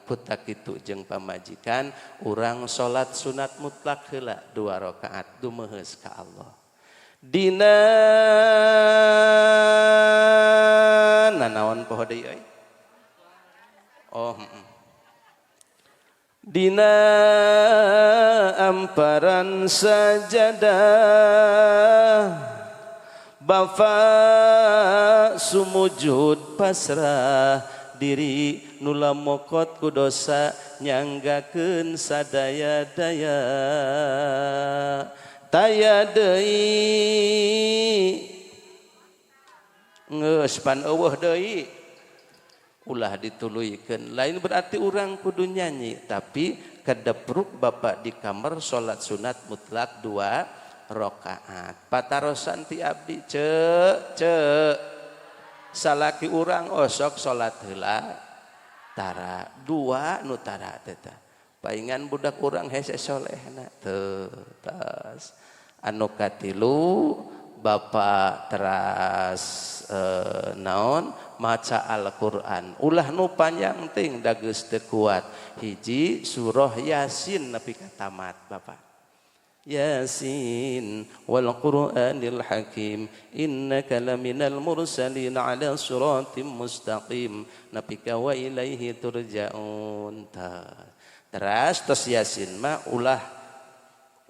putak kitu jeung pamajikan, urang salat sunat mutlak heula 2 rakaat dumeheus ka Allah. Dina nanaon poho deui euy? Oh, Dina amparan sajadah Bapak sumujud pasrah diri nula mokot ku dosa nyanggakeun sadaya-daya taya deui geus pan eueuh deui ulah dituluykeun. Lain berarti urang kudu nyanyi, tapi kedepruk bapak di kamar salat sunat mutlak 2 rakaat. Patarosan ti abdi ce ce salaki urang osok salat heula tara 2 nu tara teh tah. Paingan budak urang hese solehna teu tas. Anu katilu bapak teras naon maca Al-Qur'an. Ulah nu panjang ting da geus teu kuat. Hiji surah Yasin nepi ka tamat bapak. Yasin wal Qur'anil Hakim innaka laminal mursalin ala siratim mustaqim nepi ka wa ilaihi turja'un. Teras tos Yasin mah ulah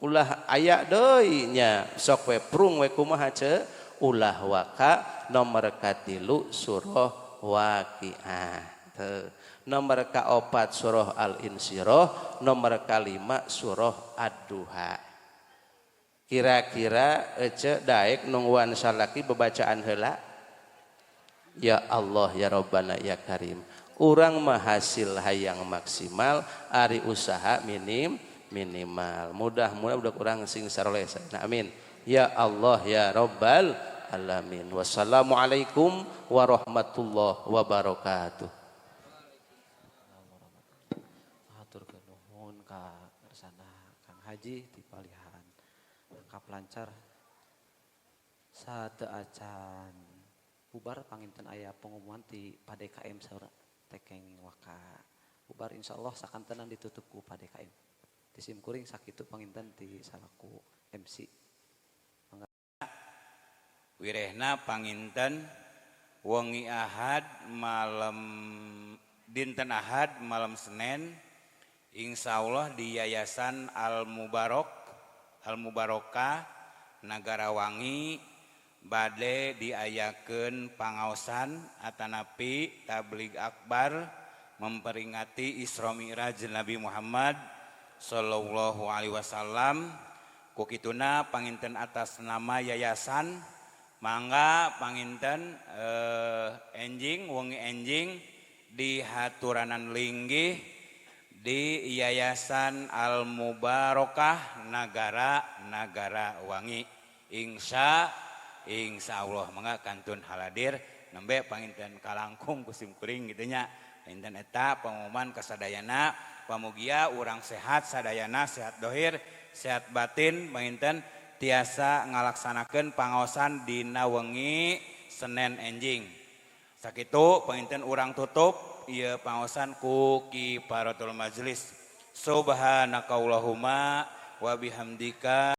ulah aya deui nya sok we prung we kumaha ce ulah waka nomor katilu surah Waqiah teu nomor kaopat surah Al-Insyirah nomor kalima surah Ad-Duha. Kira-kira ece daek nungguan salaki bebacaan heula. Ya Allah ya Rabbana ya Karim. Urang mah hasil hayang maksimal ari usaha minim minimal. Mudah-mudah budak urang sing saroleh. Nah, amin. Ya Allah ya Rabbal alamin. Wassalamualaikum warahmatullahi wabarakatuh. Hatur nuhun ka kersana Kang Haji ti palihan lengkap lancar sateu acan bubar panginten aya pengumuman ti PDKM saur tekeng waka bubar insyaallah sakantenan ditutup ku PDKM. Ti sim kuring sakitu panginten ti salaku MC. Wirehna panginten wengi Ahad malam dinten Ahad malam Senin insyaallah di Yayasan Al Mubarok Al Mubarokah Nagarawangi bade diayakeun pangaosan atanapi tabligh akbar memperingati Isra Mi'raj Nabi Muhammad sallallahu alaihi wasallam. Ku kituna panginten atas nama yayasan mangga panginten enjing wengi enjing di haturanan linggih di Yayasan Al Mubarokah Nagara Nagarawangi. Insya Allah mangga kantun haladir nembe panginten kalangkung ku sim kuring kitu nya. Panginten eta pengumuman kasadayana pamugia urang sehat sadayana sehat dohir sehat batin panginten tiasa ngalaksanakeun pangaosan dina wengi Senin enjing. Sakitu panginten urang tutup ieu pangaosan ku kifaratul majelis. Subhanakallahumma wa bihamdika.